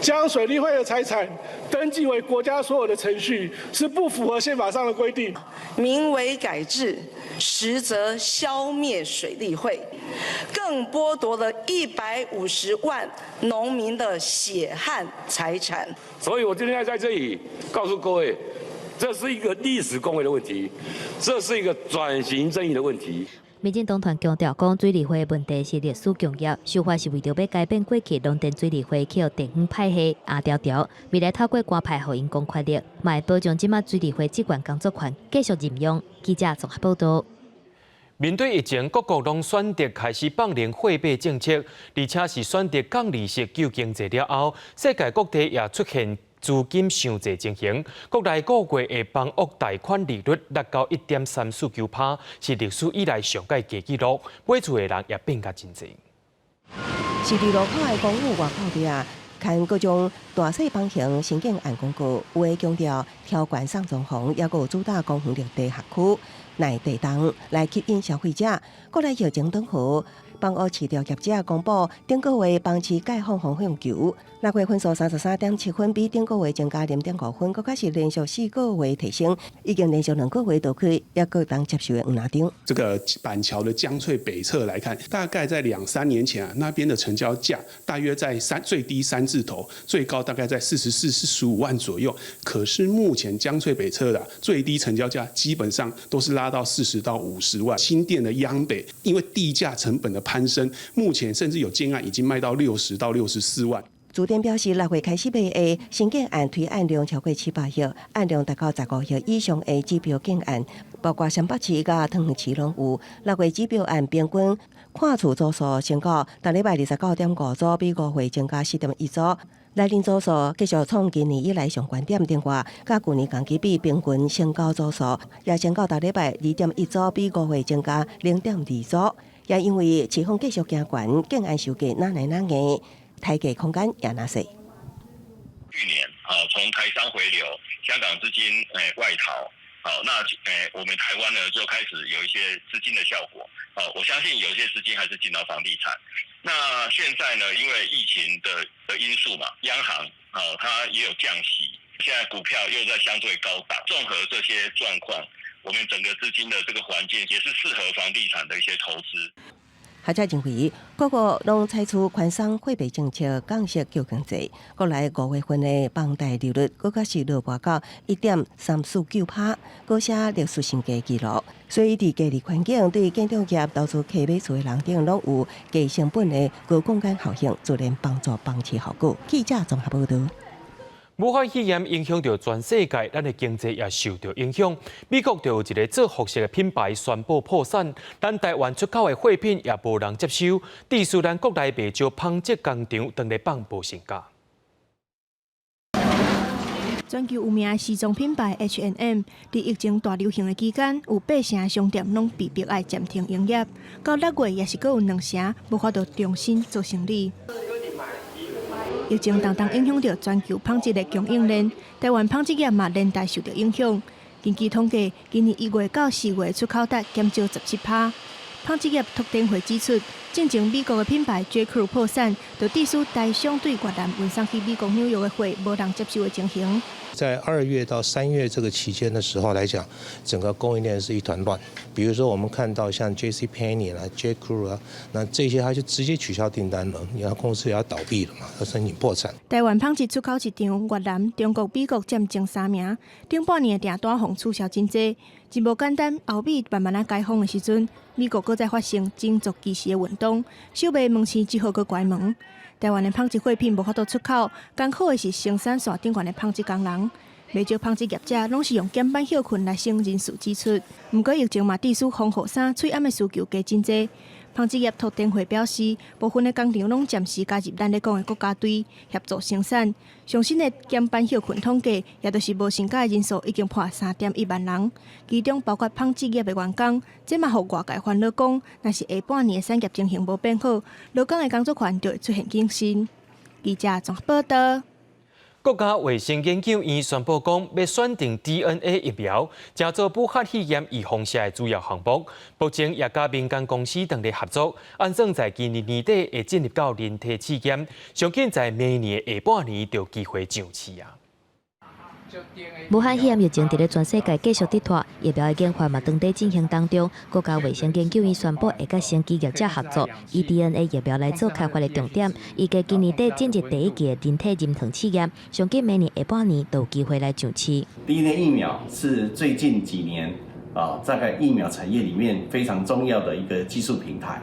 將水利會的財產登記為國家所有的程序是不符合憲法上的規定。名為改制，實則消滅水利會，更剝奪了150萬農民的血汗財產。所以我今天要在這裡告訴各位，這是一個歷史公位的問題，這是一個轉型正義的問題。民進黨團強調講，水利會的問題是歷史共業，修法是為著欲改變過去農田水利會去予地方派系壓條條，未來透過官派予𪜶公權力，嘛會保障這馬水利會職員工作權繼續任用。記者綜合報道。面對疫情，各國攏選擇開始放寬貨幣政策，而且是選擇降利息救經濟了後，世界各地也出現資金傷濟情形。國內個月的房屋貸款利率達到1.349%，是歷史以來上蓋低紀錄。買厝的人也變較真濟。十字路口的公寓外口邊啊，看各種大細房型新建案廣告，有的強調挑懸送裝潢，抑閣有主打公園綠地學區。耐地動來吸引消費者。國內疫情當好，房屋市場業者公布頂個月房市解放風向球，六月分數33.7分，比頂個月增加0.5分，閣較是連續4個月提升，已經連續2個月都去抑閣當接受的黃藍燈。這個板橋的江翠北側來看，大概在兩三年前啊，那邊的成交價大約在最低三字頭，最高大概在44、45萬左右。可是目前江翠北側的最低成交價基本上都是拉到40到50萬。新店的央北，因為地價成本的攀升，目前甚至有建案已經賣到60到64萬。主電表示，六月開始賣的新建案推案量超過700億，案量達到15億以上的指標建案，包括雙北市佮桃園市攏有。六月指標案平均看厝組數升到逐禮拜29.5組，比5月增加4.1組。內崙組數繼續創今年以來上懸點，另外，佮舊年同期比平均成交組數也升到逐禮拜2.1組，比5月增加0.2組。也因為市況繼續行懸，建案售價若來若硬，抬價空間也若細。去年啊，從台商回流，香港資金外逃，好，那我們台灣呢就開始有一些資金的效果，好，我相信有些資金還是進到房地產。那現在呢，因為疫情的因素嘛，央行哦它也有降息，現在股票又在相對高檔，綜合這些狀況，我們整個資金的這個環境也是適合房地產的一些投資。學者認為，各國攏採取寬鬆貨幣政策降息救經濟。國內五月份的房貸利率閣較是落跋到1.349%，閣寫歷史新低紀錄。所以，佇低利環境對建築業、投資客買厝的人等攏有低成本的高槓桿效應，自然幫助房市效果。記者綜合報導。武漢肺炎影響著全世界，咱的經濟也受著影響。美國就有一个做服飾的品牌宣布破產，咱台灣出口的貨品也無人接收，致使咱國內袂少紡織工廠當咧放無薪假。全球有名的時裝品牌 H&M，佇疫情大流行的期間，有八成的商店攏被迫愛暫停營業。到六月也是閣有兩成無法度重新做生理。疫情重重影響著全球紡織的供應鏈，台灣紡織業嘛連帶受著影響。根據統計，今年1月到4月出口值減少17%。紡織業拓展會指出，進前美國的品牌 J.Crew 破產，就致使台商對越南運送去美國紐約的貨無人接受的情形。在2月到3月這個期間的時候來講，整個供應鏈是一團亂。比如說，我們看到像 J.C. Penney 啦、J. Crew 啊，那這些他就直接取消訂單了，然後公司也要倒閉了嘛，要申請破產。台灣紡織出口市場，越南、中國、美國佔前三名。頂半年的訂單予取消真濟，真無簡單。歐美慢慢仔解封的時陣，美國閣再發生種族歧視的運動，小賣門市只好閣關門。台灣的紡織貨品無法度出口，艱苦的是生產線頂懸的紡織工人。袂少紡織業者攏是用減班歇睏來省人事支出。毋過疫情嘛，致使防護衫、喙罨的需求加真濟。紡織業拓展會表示，部分的工廠攏暫時加入咱咧講的國家隊協助生產。上新的減班歇睏統計，也就是無薪假的人數已經破3.1萬人，其中包括紡織業的員工。這嘛予外界煩惱講，若是下半年的產業情形無變好，勞工的工作權就會出現謹慎。記者綜合報導。國家衛生研究院宣布講，欲選定 DNA 疫苗，成做武漢肺炎預防射的主要項目。目前也佮民間公司當咧合作，按算在今年年底會進入到人體試驗，上緊在明年下半年就有機會上市啊。武漢肺炎疫情佇咧全世界繼續佇拖，疫苗的研發嘛當佇進行當中。國家衛生研究院宣布會佮生技業者合作，以 DNA 疫苗來做開發的重點。預計今年底進入第一期的人體臨床試驗，上緊明年下半年就有機會來上市。 DNA 疫苗是最近幾年啊，在疫苗產業裡面非常重要的一個技術平台。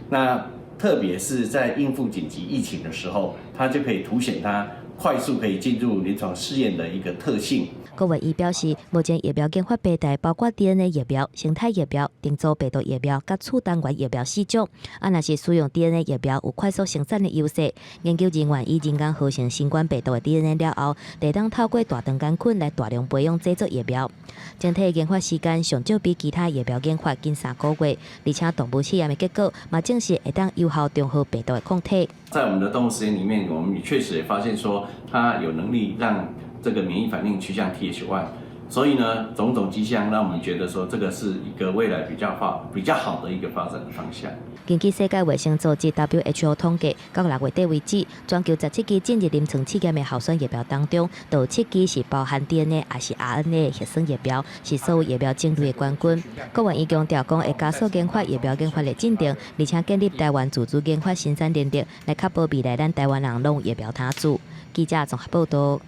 那特別是在應付緊急疫情的時候，它就可以凸顯它快速可以進入臨床試驗的一個特性。郭文伊表示，目前疫苗研發平台包括 DNA 疫苗、生態疫苗、重組病毒疫苗、佮次單元疫苗四種。啊，若是使用 DNA 疫苗有快速生產的優勢。研究人員以人工合成新冠病毒的 DNA 了後，會當透過大腸桿菌來大量培養製作疫苗。整體研發時間上少比其他疫苗研發緊3個月，而且動物試驗的結果嘛證實會當有效中和病毒的抗體。在我們的動物實驗裡面，我們確實也發現說，它有能力讓這個免疫反應趨向 TH1，所以呢，種種跡象讓我們覺得說，這個是一個未來比較好的一個發展的方向。根據世界衛生組織 WHO 統計，到6月底為止，全球17支進入臨床試驗的候選疫苗當中，就有7支是包含 DNA 抑是 RNA 的核酸疫苗，是所有疫苗種類的冠軍。國衛院強調講，會加速研發疫苗研發的進程，而且建立台灣自主研發生產能力，來確保未來咱台灣人攏有疫苗通注。記者綜合報道。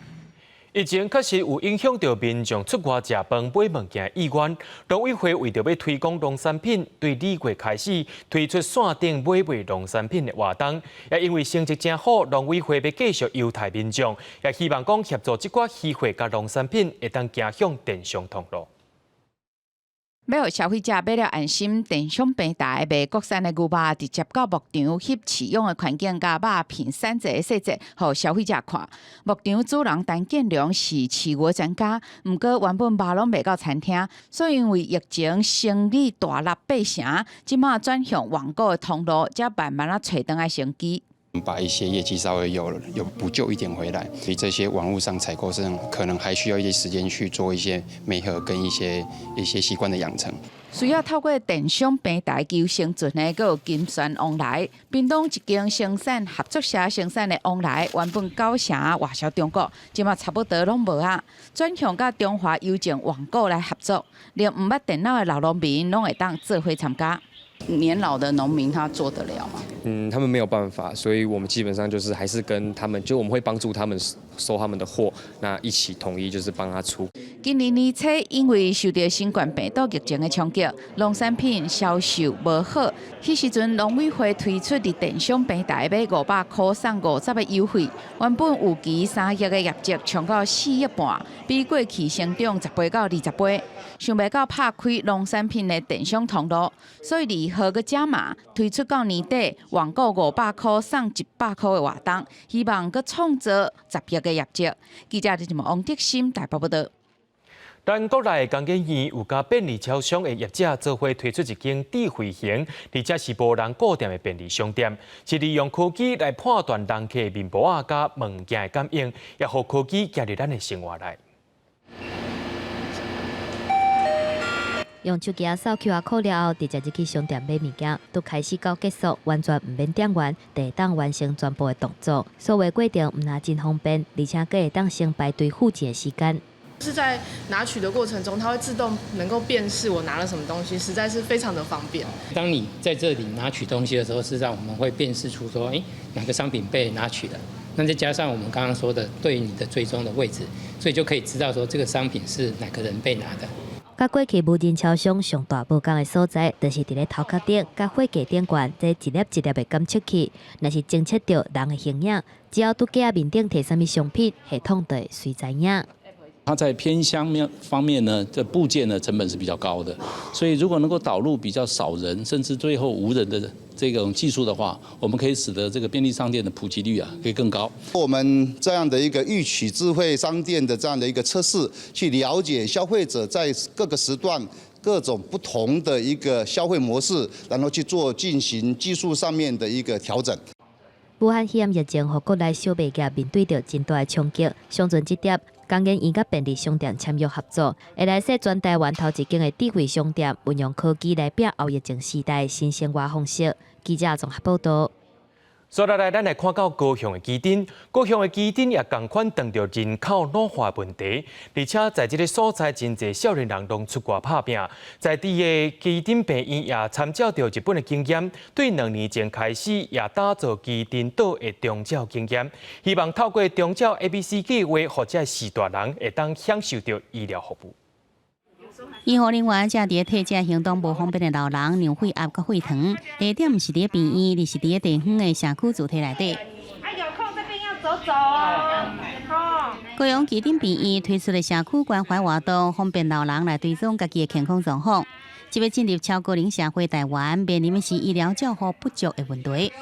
疫情確實有影響著民眾出外食飯買物件的意願。農委會為著欲推廣農產品，對2月開始推出線頂買賣農產品的活動。也因為成績誠好，農委會欲繼續優待民眾，也希望講協助這寡漁貨佮農產品會當行向電商通路。欲予消費者買了安心，電商平台賣國產的牛肉，直接到牧場翕飼養的環境佮肉品選擇的細節，予消費者看。牧場主人陳建良是飼牛專家，毋過原本肉攏賣到餐廳，所以因為疫情生意大落八成，這馬轉向網購的通路，才慢慢仔揣轉來生機。把一些業績稍微有補救一點回來，所以這些網絡上採購上可能還需要一些時間去做一些媒合跟一些習慣的養成。需要透過電商平台求生存的，閣有金萱旺來。屏東一間生產合作社生產的旺來，原本九成外銷中國，這馬差不多攏無啊。轉向佮中華郵政網購來合作，連毋捌電腦的老農民攏會當做伙參加。年老的農民他做得了嗎？嗯，他們沒有辦法，所以我們基本上就是還是跟他們，就我們會幫助他們收他們的貨，那一起統一就是幫他出。今年年初，因為受著新冠病毒疫情的衝擊，農產品銷售無好。彼時陣農委會推出佇電商平台買500塊送50的優惠，原本預期3億的業績衝到4億半，比過去成長10倍到20倍。想袂到拍開農產品的電商通路，所以2號閣加碼推出到年底網購500塊送100塊的活動，希望閣創造10億的業績。記者李王德森台北報道。咱國內工研院有佮便利超商的業者做伙推出一間智慧型，而且是無人顧店的便利商店，是利用科技來判斷人客面簿仔佮物件的感應，也予科技加入咱的生活內。用手機仔掃 QR code 了後，直接入去商店買物件，從開始到結束，完全毋免店員，就會當完成全部的動作。所有過程毋但真方便，而且閣會當省排隊付錢的時間。是在拿取的過程中，它會自動能夠辨識我拿了什麼東西，實在是非常的方便。當你在這裡拿取東西的時候，事實上我們會辨識出說，欸，哪個商品被拿取了。那再加上我們剛剛說的對你的追蹤的位置，所以就可以知道說這個商品是哪個人被拿的。佮過去無人超商上大無仝的所在，就是佇咧頭殼頂佮貨架頂懸這一粒一粒的感測器，若是偵測著人的形影，只要佇架仔面頂提啥物商品，系統就會隨知影。它在偏鄉面方面呢，這部件的成本是比較高的，所以如果能夠導入比較少人，甚至最後無人的這種技術的話，我們可以使得這個便利商店的普及率啊，可以更高。我們這樣的一個預取智慧商店的這樣的一個測試，去了解消費者在各個時段各種不同的一個消費模式，然後去做進行技術上面的一個調整。武漢肺炎疫情，予國內小微業面對著真大的衝擊，上陣這碟。工研院佮便利商店簽約合作，會來設全台灣頭一間的智慧商店，運用科技來拼後疫情時代新生活方式。記者綜合報道。接落來，咱來看到高雄的旗津，高雄的旗津也仝款碰著人口老化問題，而且在這个所在，真濟少年人攏出外拍拚。在地的旗津病院也參照著日本的經驗，對2年前開始也打造旗津島的長照經驗，希望透過長照 ABC 計畫，予這序大人會當享受著醫療服務。醫護人員正佇咧替這行動無方便的老人量血壓佮血糖，地點毋是佇咧病院，而是佇咧地方的社區組體內底。啊，有空這邊要走走哦。高雄旗津病院推出的社區關懷活動，方便老人來追蹤家己的健康狀況。這欲進入超高齡社會，台灣面臨的是醫療照護不足的問題。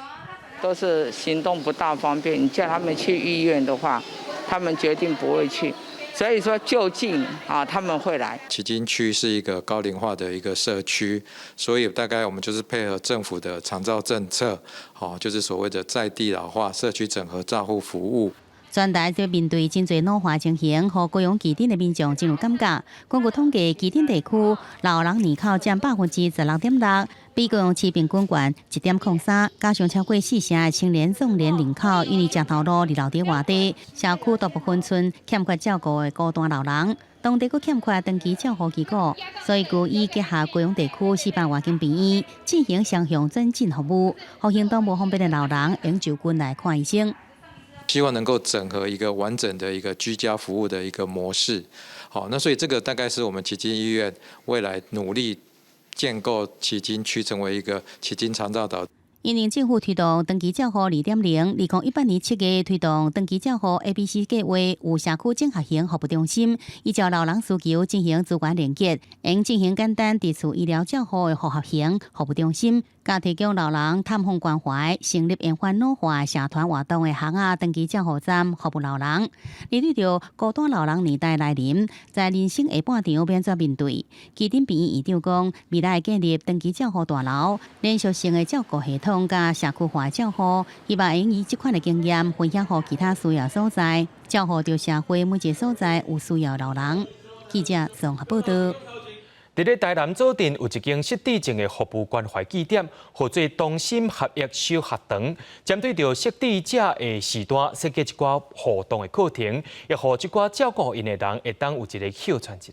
都是行動不大方便，你叫他們去醫院的話，他們決定不會去。所以說就近啊，他們會來。旗津區是一個高齡化的一個社區，所以大概我們就是配合政府的長照政策，好，就是所謂的在地老化社區整合照護服務。全台就面對真濟老化情形，予高雄旗津的民眾真有感覺。根據統計，旗津地區老人人口佔16.6%，比高雄市平均懸1.03，加上超過四成的青年壯年人口，因為食頭路而留佇外地，社區大部分村欠缺照顧的孤單老人，當地閣欠缺長期照護機構，所以佮以結合高雄地區400外間病院進行雙向轉診服務，予行動無方便的老人會用就近來看醫生。希望能夠整合一個完整的一個居家服務的一個模式，好，那所以這個大概是我們旗津醫院未來努力建構旗津區成為一個旗津長照島。因應政府推動長期照護2.0，2018年7月推動長期照護 ABC 計劃，有社區整合型服務中心，依照老人需求進行資源連結，會進行簡單佇厝醫療照護的複合型服務中心，佮提供老人探訪關懷、成立延緩老化社團活動的巷仔長期照護站服務老人。而對著孤單老人年代來臨，在人生下半場欲按怎面對？旗津病院院長講，未來建立長期照護大樓，連續性的照顧系統。佮社區化照護，希望會以這款的經驗分享予其他需要所在，照顧著社會每一個所在有需要老人。記者綜合報導。佇咧台南左鎮有一間失智症的服務關懷據點，號做同心合一小學堂，針對著失智者的時段設計一寡互動的課程，也予這寡照顧𪜶的人會當有一個歇喘一下。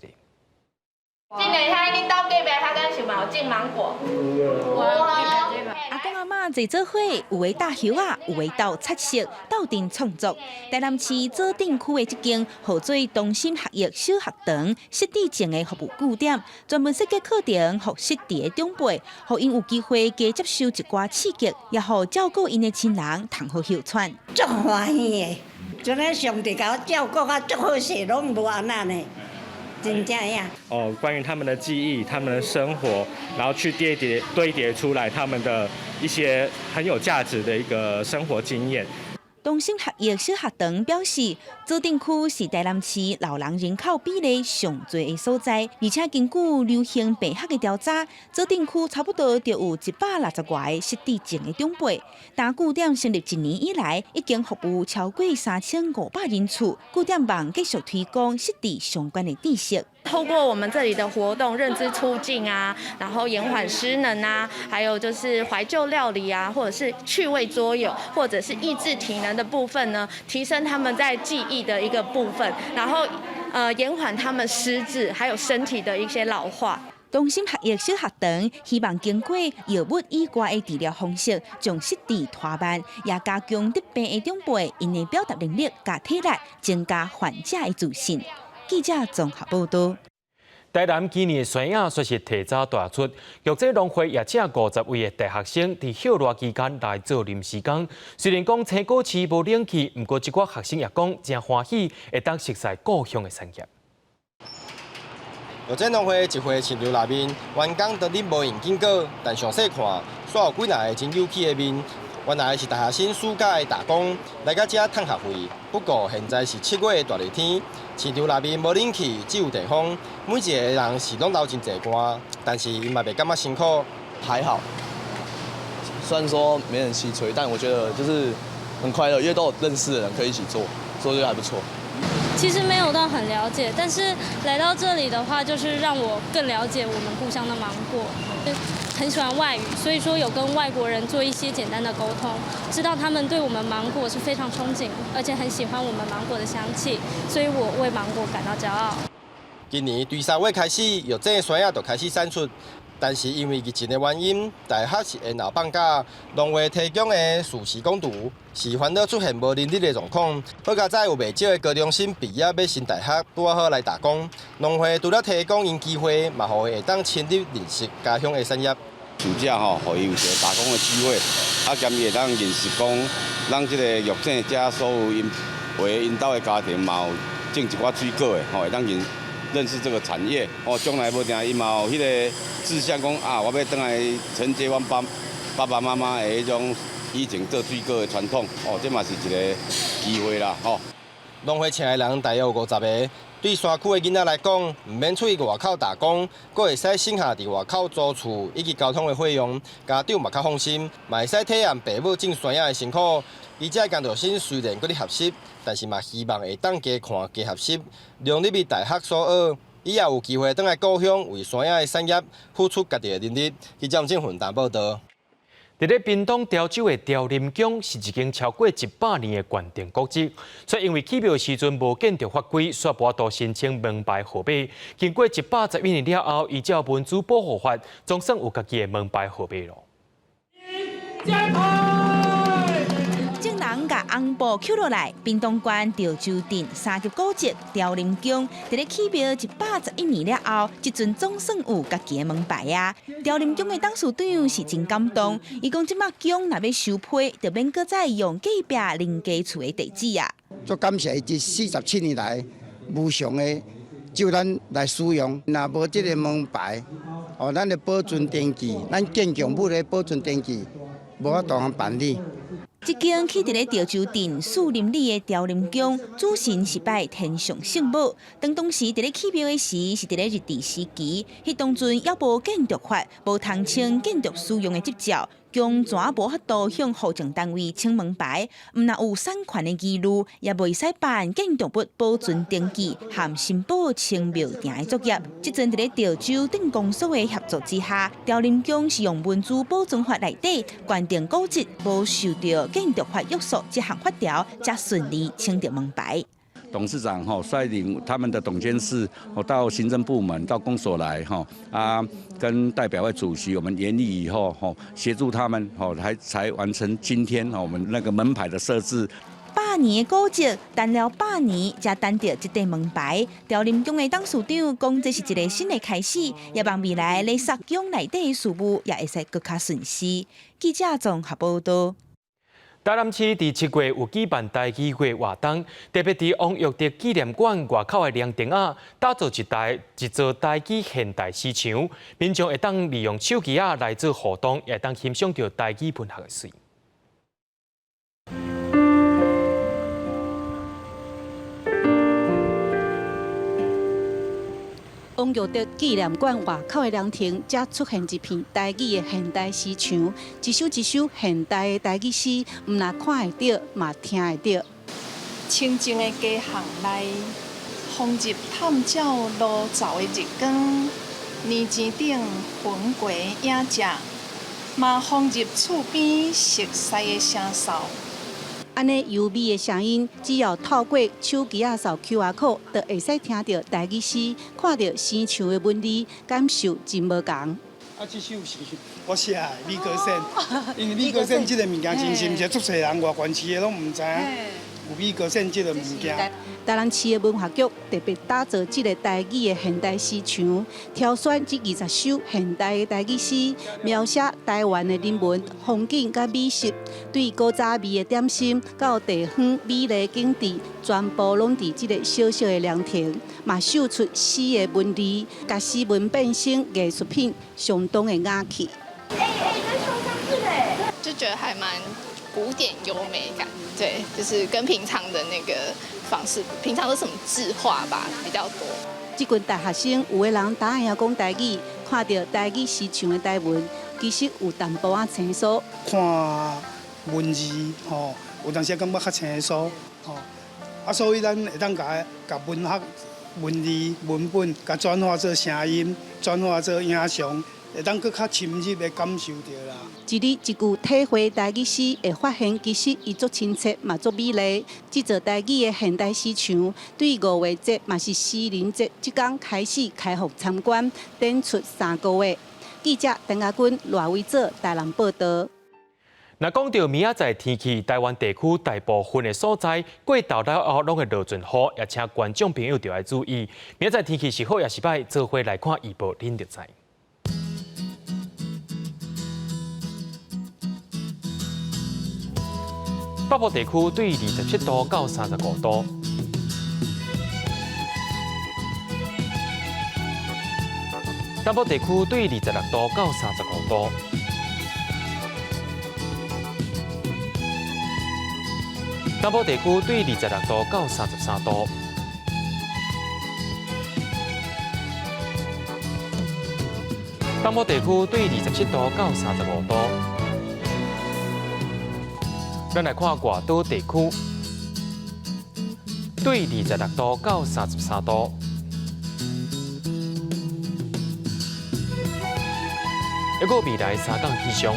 這個遐恁兜隔壁遐敢是嘛有種芒果？阿公阿嬤坐做伙，有的搭葉仔，有的鬥彩色，鬥陣創作。台南市左鎮區的這間號做同心合一小學堂失智症的服務據點，專門設計課程，予失智的長輩，予𪜶有機會加接受一寡刺激，也予照顧𪜶的親人通好歇喘。足歡喜的，這呢上帝共我照顧甲足好勢，攏無按怎呢。真正呀！哦，關於他們的記憶、他們的生活，然後去堆疊堆疊出來他們的一些很有價值的一個生活經驗。同心合一小學堂表示，左鎮區是台南市老人人口比例上濟的所在，而且根據流行病學的調查，左鎮區差不多就有160外個失智症的長輩。但據點成立一年以來，已經服務超過3500人次。據點望繼續推廣失智相關的知識。透過我們這裡的活動，認知促進啊，然後延緩失能啊，還有就是懷舊料理啊，或者是趣味桌遊，或者是益智體能的部分呢，提升他們在記憶的一個部分，然後延緩他們失智，還有身體的一些老化。同心合一小學堂希望經過藥物以外的治療方式，將失智拖慢，也加強得病的長輩𪜶的表達能力佮體力，增加患者的自信。記者綜合報導。台南今年的酸葉算是提早大出，玉井農會也請50位的大學生佇歇熱期間來做臨時工。雖然講青果市無冷氣，毋過這寡學生也講誠歡喜，會當熟似故鄉的產業。玉井農會集貨市場內面，員工當日無用警告，但詳細看，煞有幾若个真有趣的面。原來是大學生暑假的打工來到遮趁學費。不過現在是7月的大熱天，市場內面無冷氣，只有電風，每一個人是攏流真濟汗，但是𪜶嘛袂感覺辛苦。還好，雖然說沒冷氣吹，但我覺得就是很快樂，因為都有認識的人可以一起做，所以還不錯。其實沒有到很了解，但是來到這裡的話，就是讓我更了解我們故鄉的芒果。很喜歡外語，所以說有跟外國人做一些簡單的溝通，知道他們對我們芒果是非常憧憬，而且很喜歡我們芒果的香氣，所以我為芒果感到驕傲。今年對3月開始，玉井的酸葉就開始產出，但是因為疫情的原因，大學是延後放假，農會提供的暑期工讀是煩惱出現無人力的狀況。好佳哉有袂少的高中生畢業欲升大學，拄仔好來打工。農會除了提供𪜶機會，嘛予伊會當深入認識家鄉的產業。暑假吼，予伊有一個打工的機會，啊，兼伊會當認識講，咱這個玉井遮所有𪜶為𪜶兜的家庭嘛有種一寡水果的，吼，會當認識這個產業，哦，將來無定伊嘛有彼個志向，講啊，我欲轉來承接阮爸爸爸媽媽的彼種以前做水果的傳統，哦，這嘛是一個機會啦，吼。農會請的人大約有50个，對山區的囡仔來講，毋免出去外口打工，閣會使省下佇外口租厝以及交通的費用，家長嘛較放心，嘛會使體驗爸母種山野的辛苦。伊這工讀生雖然閣咧學習，但是嘛希望會當加看加學習，融入去大學所學，伊也有機會轉來故鄉為山野的產業付出家己的能力。記者鄭雲達報導。佇咧屏東潮州的潮林宮是一間超過100年的縣定古蹟，卻因為起廟時陣無建築法規，煞無法度申請門牌號碼。經過111年了後，依照文資保護法，總算有家己的門牌號碼囉。眾人共紅布抾落來，屏東縣潮州鎮三級古蹟潮林宮，佇咧起廟111年了後，這陣總算有家己的門牌啊！潮林宮的董事長是真感動，伊講這馬宮若欲收批，就免閣再用隔壁林家厝的地址啊！足感謝伊這47年來無償的借咱來使用，若無這个門牌，哦，咱的保存登記，咱建築物的保存登記，無法度通辦理。這間起佇咧潮州鎮樹林里的潮林宮，主神是拜天上聖母。當當時佇咧起廟的時，是佇咧日治時期，彼當陣猶無建築法，無通稱建築使用的執照，宮全無法度向戶政單位請門牌，毋但有產權的疑慮，也袂使辦建築物保存登記和申報清廟埕的作業。這陣佇咧潮州鎮公所的協助之下，潮林宮是用文資保存法內底縣定古蹟，無受著建築法約束這項法條，才順利請著門牌。董事長吼率領他們的董監事，到行政部門到公所來吼啊，跟代表會主席我們研議以後吼，協助他們吼，才完成今天我們那個門牌的設置。百年的古蹟，等了百年才等著這塊門牌。潮林宮的董事長講，這是一个新的開始，也望未來咧釋宮內底的事務也會使閣較順遂。記者綜合報導。台南市佇7月有舉辦台語月活動，特別佇王育德紀念館外口的涼亭仔，打造一座台語現代詩牆，民眾會當利用手機仔來做互動，也會當欣賞著台語文學的媠。王育德紀念館外口的涼亭，才出現一片台語的現代詩牆，一首一首現代的台語詩，毋但看會著，嘛聽會著。清靜的街巷內，放入探照炉灶的日光，年錢頂雲過影跡，嘛放入厝邊熟似的聲嗽。按呢優美的聲音，只要透過手機仔掃 QR code，就會使聽著台語詩，看著詩牆的文字，感受真無仝。啊，這首是我寫的《米糕鉎》，因為米糕鉎這个物件真是毋是足濟人外縣市的攏毋知影有米糕鉎這个物件。台南市的文化局特別打造這个台語的現代詩牆，挑選這20首現代的台語詩，描寫台灣的人文風景佮美食，對古早味的點心到地方美麗景致，全部攏佇這个小小的涼亭，嘛秀出詩的文字，共詩文變成藝術品，相當的雅趣。這超像是的，就覺得還蠻古典優美感，對，就是跟平常的那個方式，平常都什麼字畫吧比較多。這群大學生有的人膽會曉講台語，看著台語詩牆的台文，其實有淡薄仔生疏。看文字吼，有當時感覺較生疏吼，啊，所以咱會當共共文學、文字、文本，共轉化做聲音，轉化做影像。會當閣較深入的感受著啦。一字一句體會台語詩，會發現其實伊足親切，嘛足美麗。這座台語的現代詩牆，對五月節嘛是詩人節，這工開始開放參觀，展出3個月。記者陳亞君、賴維哲台南報道。若講到明仔載天氣，台灣地區大部分的所在過晝了後攏會落陣雨，也請觀眾朋友著愛注意。明仔載天氣是好抑是䆀，做伙來看預報，恁就知。北部地區對27度到35度。南部地區對26度到35度。南部地區對26度到33度。東部地區對27度到35度。咱來看外島地區，對26度到33度。一個未來三天氣象。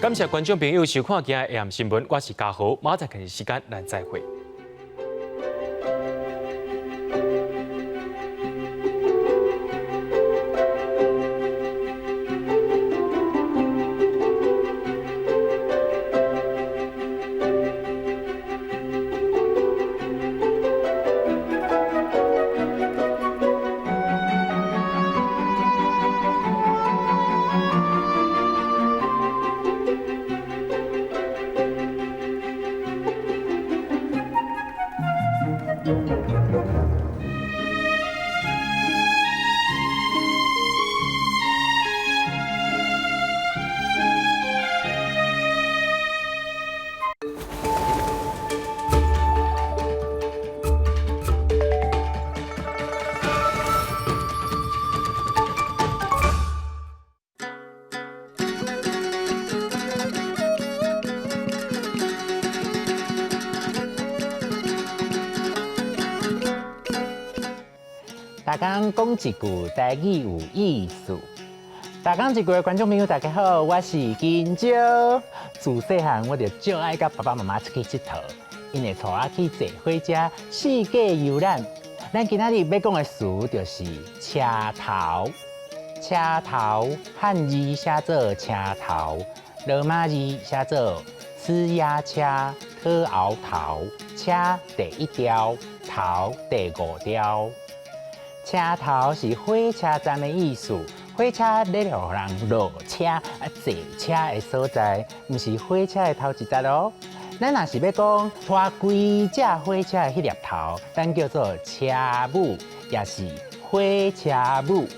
感謝觀眾朋友收看今日下暗新聞，我是嘉豪，明仔載同一時間咱再會。逐工講一句台語有意思。逐工一句的觀眾朋友，大家好，我是金蕉。自細漢我就足愛佮爸爸媽媽出去𨑨迌，𪜶會帶我去坐火車四界遊覽。咱今仔日欲講的詞就是車頭。車頭漢字寫做車頭，羅馬字寫做呲牙車特熬頭。車第一條，頭第五條。車頭是火車站的意思，火車咧予人落車啊坐車的所在，毋是火車的頭一節哦。咱若是欲講拖規隻火車的彼粒頭，咱叫做車母，也是火車母。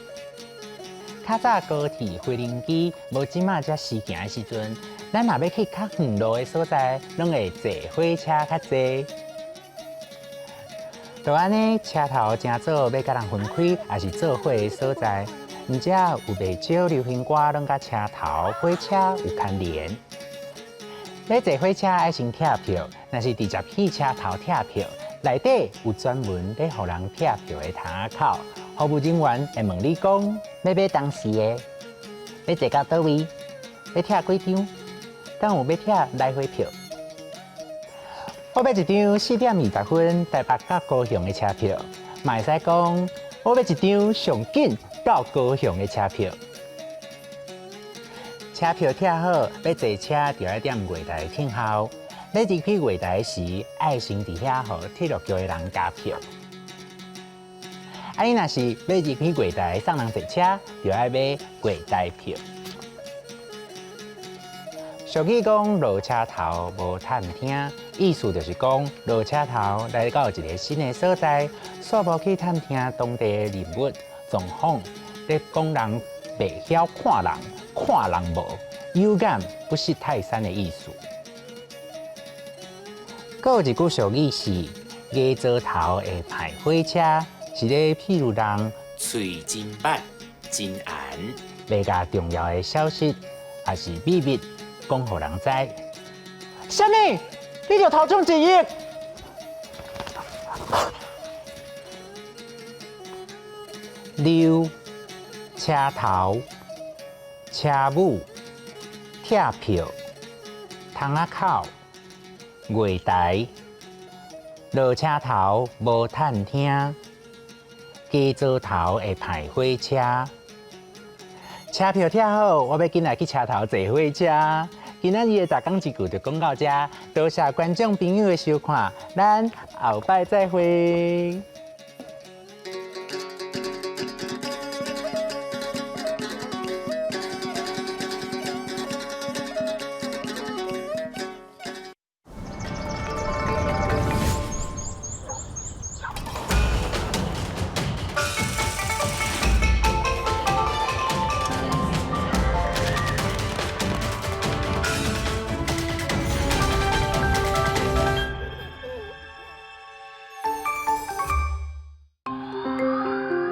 較早高鐵、飛輪機無這馬遮時行的時陣，咱若欲去較遠路的所在，攏會坐火車較濟。就按呢，車頭誠早欲佮人分開，也是做伙的所在。毋遮有袂少流行歌，攏佮車頭火車有牽連。欲坐火車愛先拆票，若是直接去車頭拆票，內底有專門咧予人拆票的窗仔口，服務人員會問你講：欲買當時的，欲坐到佗位，欲拆幾張，敢有欲拆來回票？我欲一張4點20分台北到高雄的車票，嘛會使講我欲一張上緊到高雄的車票。車票拆好，欲坐車就愛踮月台等候。欲入去月台時，愛先佇遐予鐵路局的人加票。啊，你若是欲入去月台送人坐車，就愛買月台票。俗語講落車頭無探聽，意思就是講落車頭來到一个新的所在，煞無去探聽當地的人物狀況，咧講人袂曉看人，看人無有眼不識泰山的意思。閣有一句俗語是牙槽頭會歹火車，是咧譬如人喙真捌真絚，袂共重要的消息抑是秘密講予人知。啥物？你著頭獎一億？溜、車頭、車母、拆票、窗仔口、月台、落車頭無趁聽，加座頭會排火車。車票拆好，我欲緊來去車頭坐火車。今仔日的逐工一句就講到遮，多謝觀眾朋友的收看，咱後擺再會。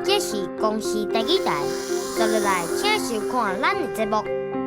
這是公視台語台，接落來請收看咱的節目。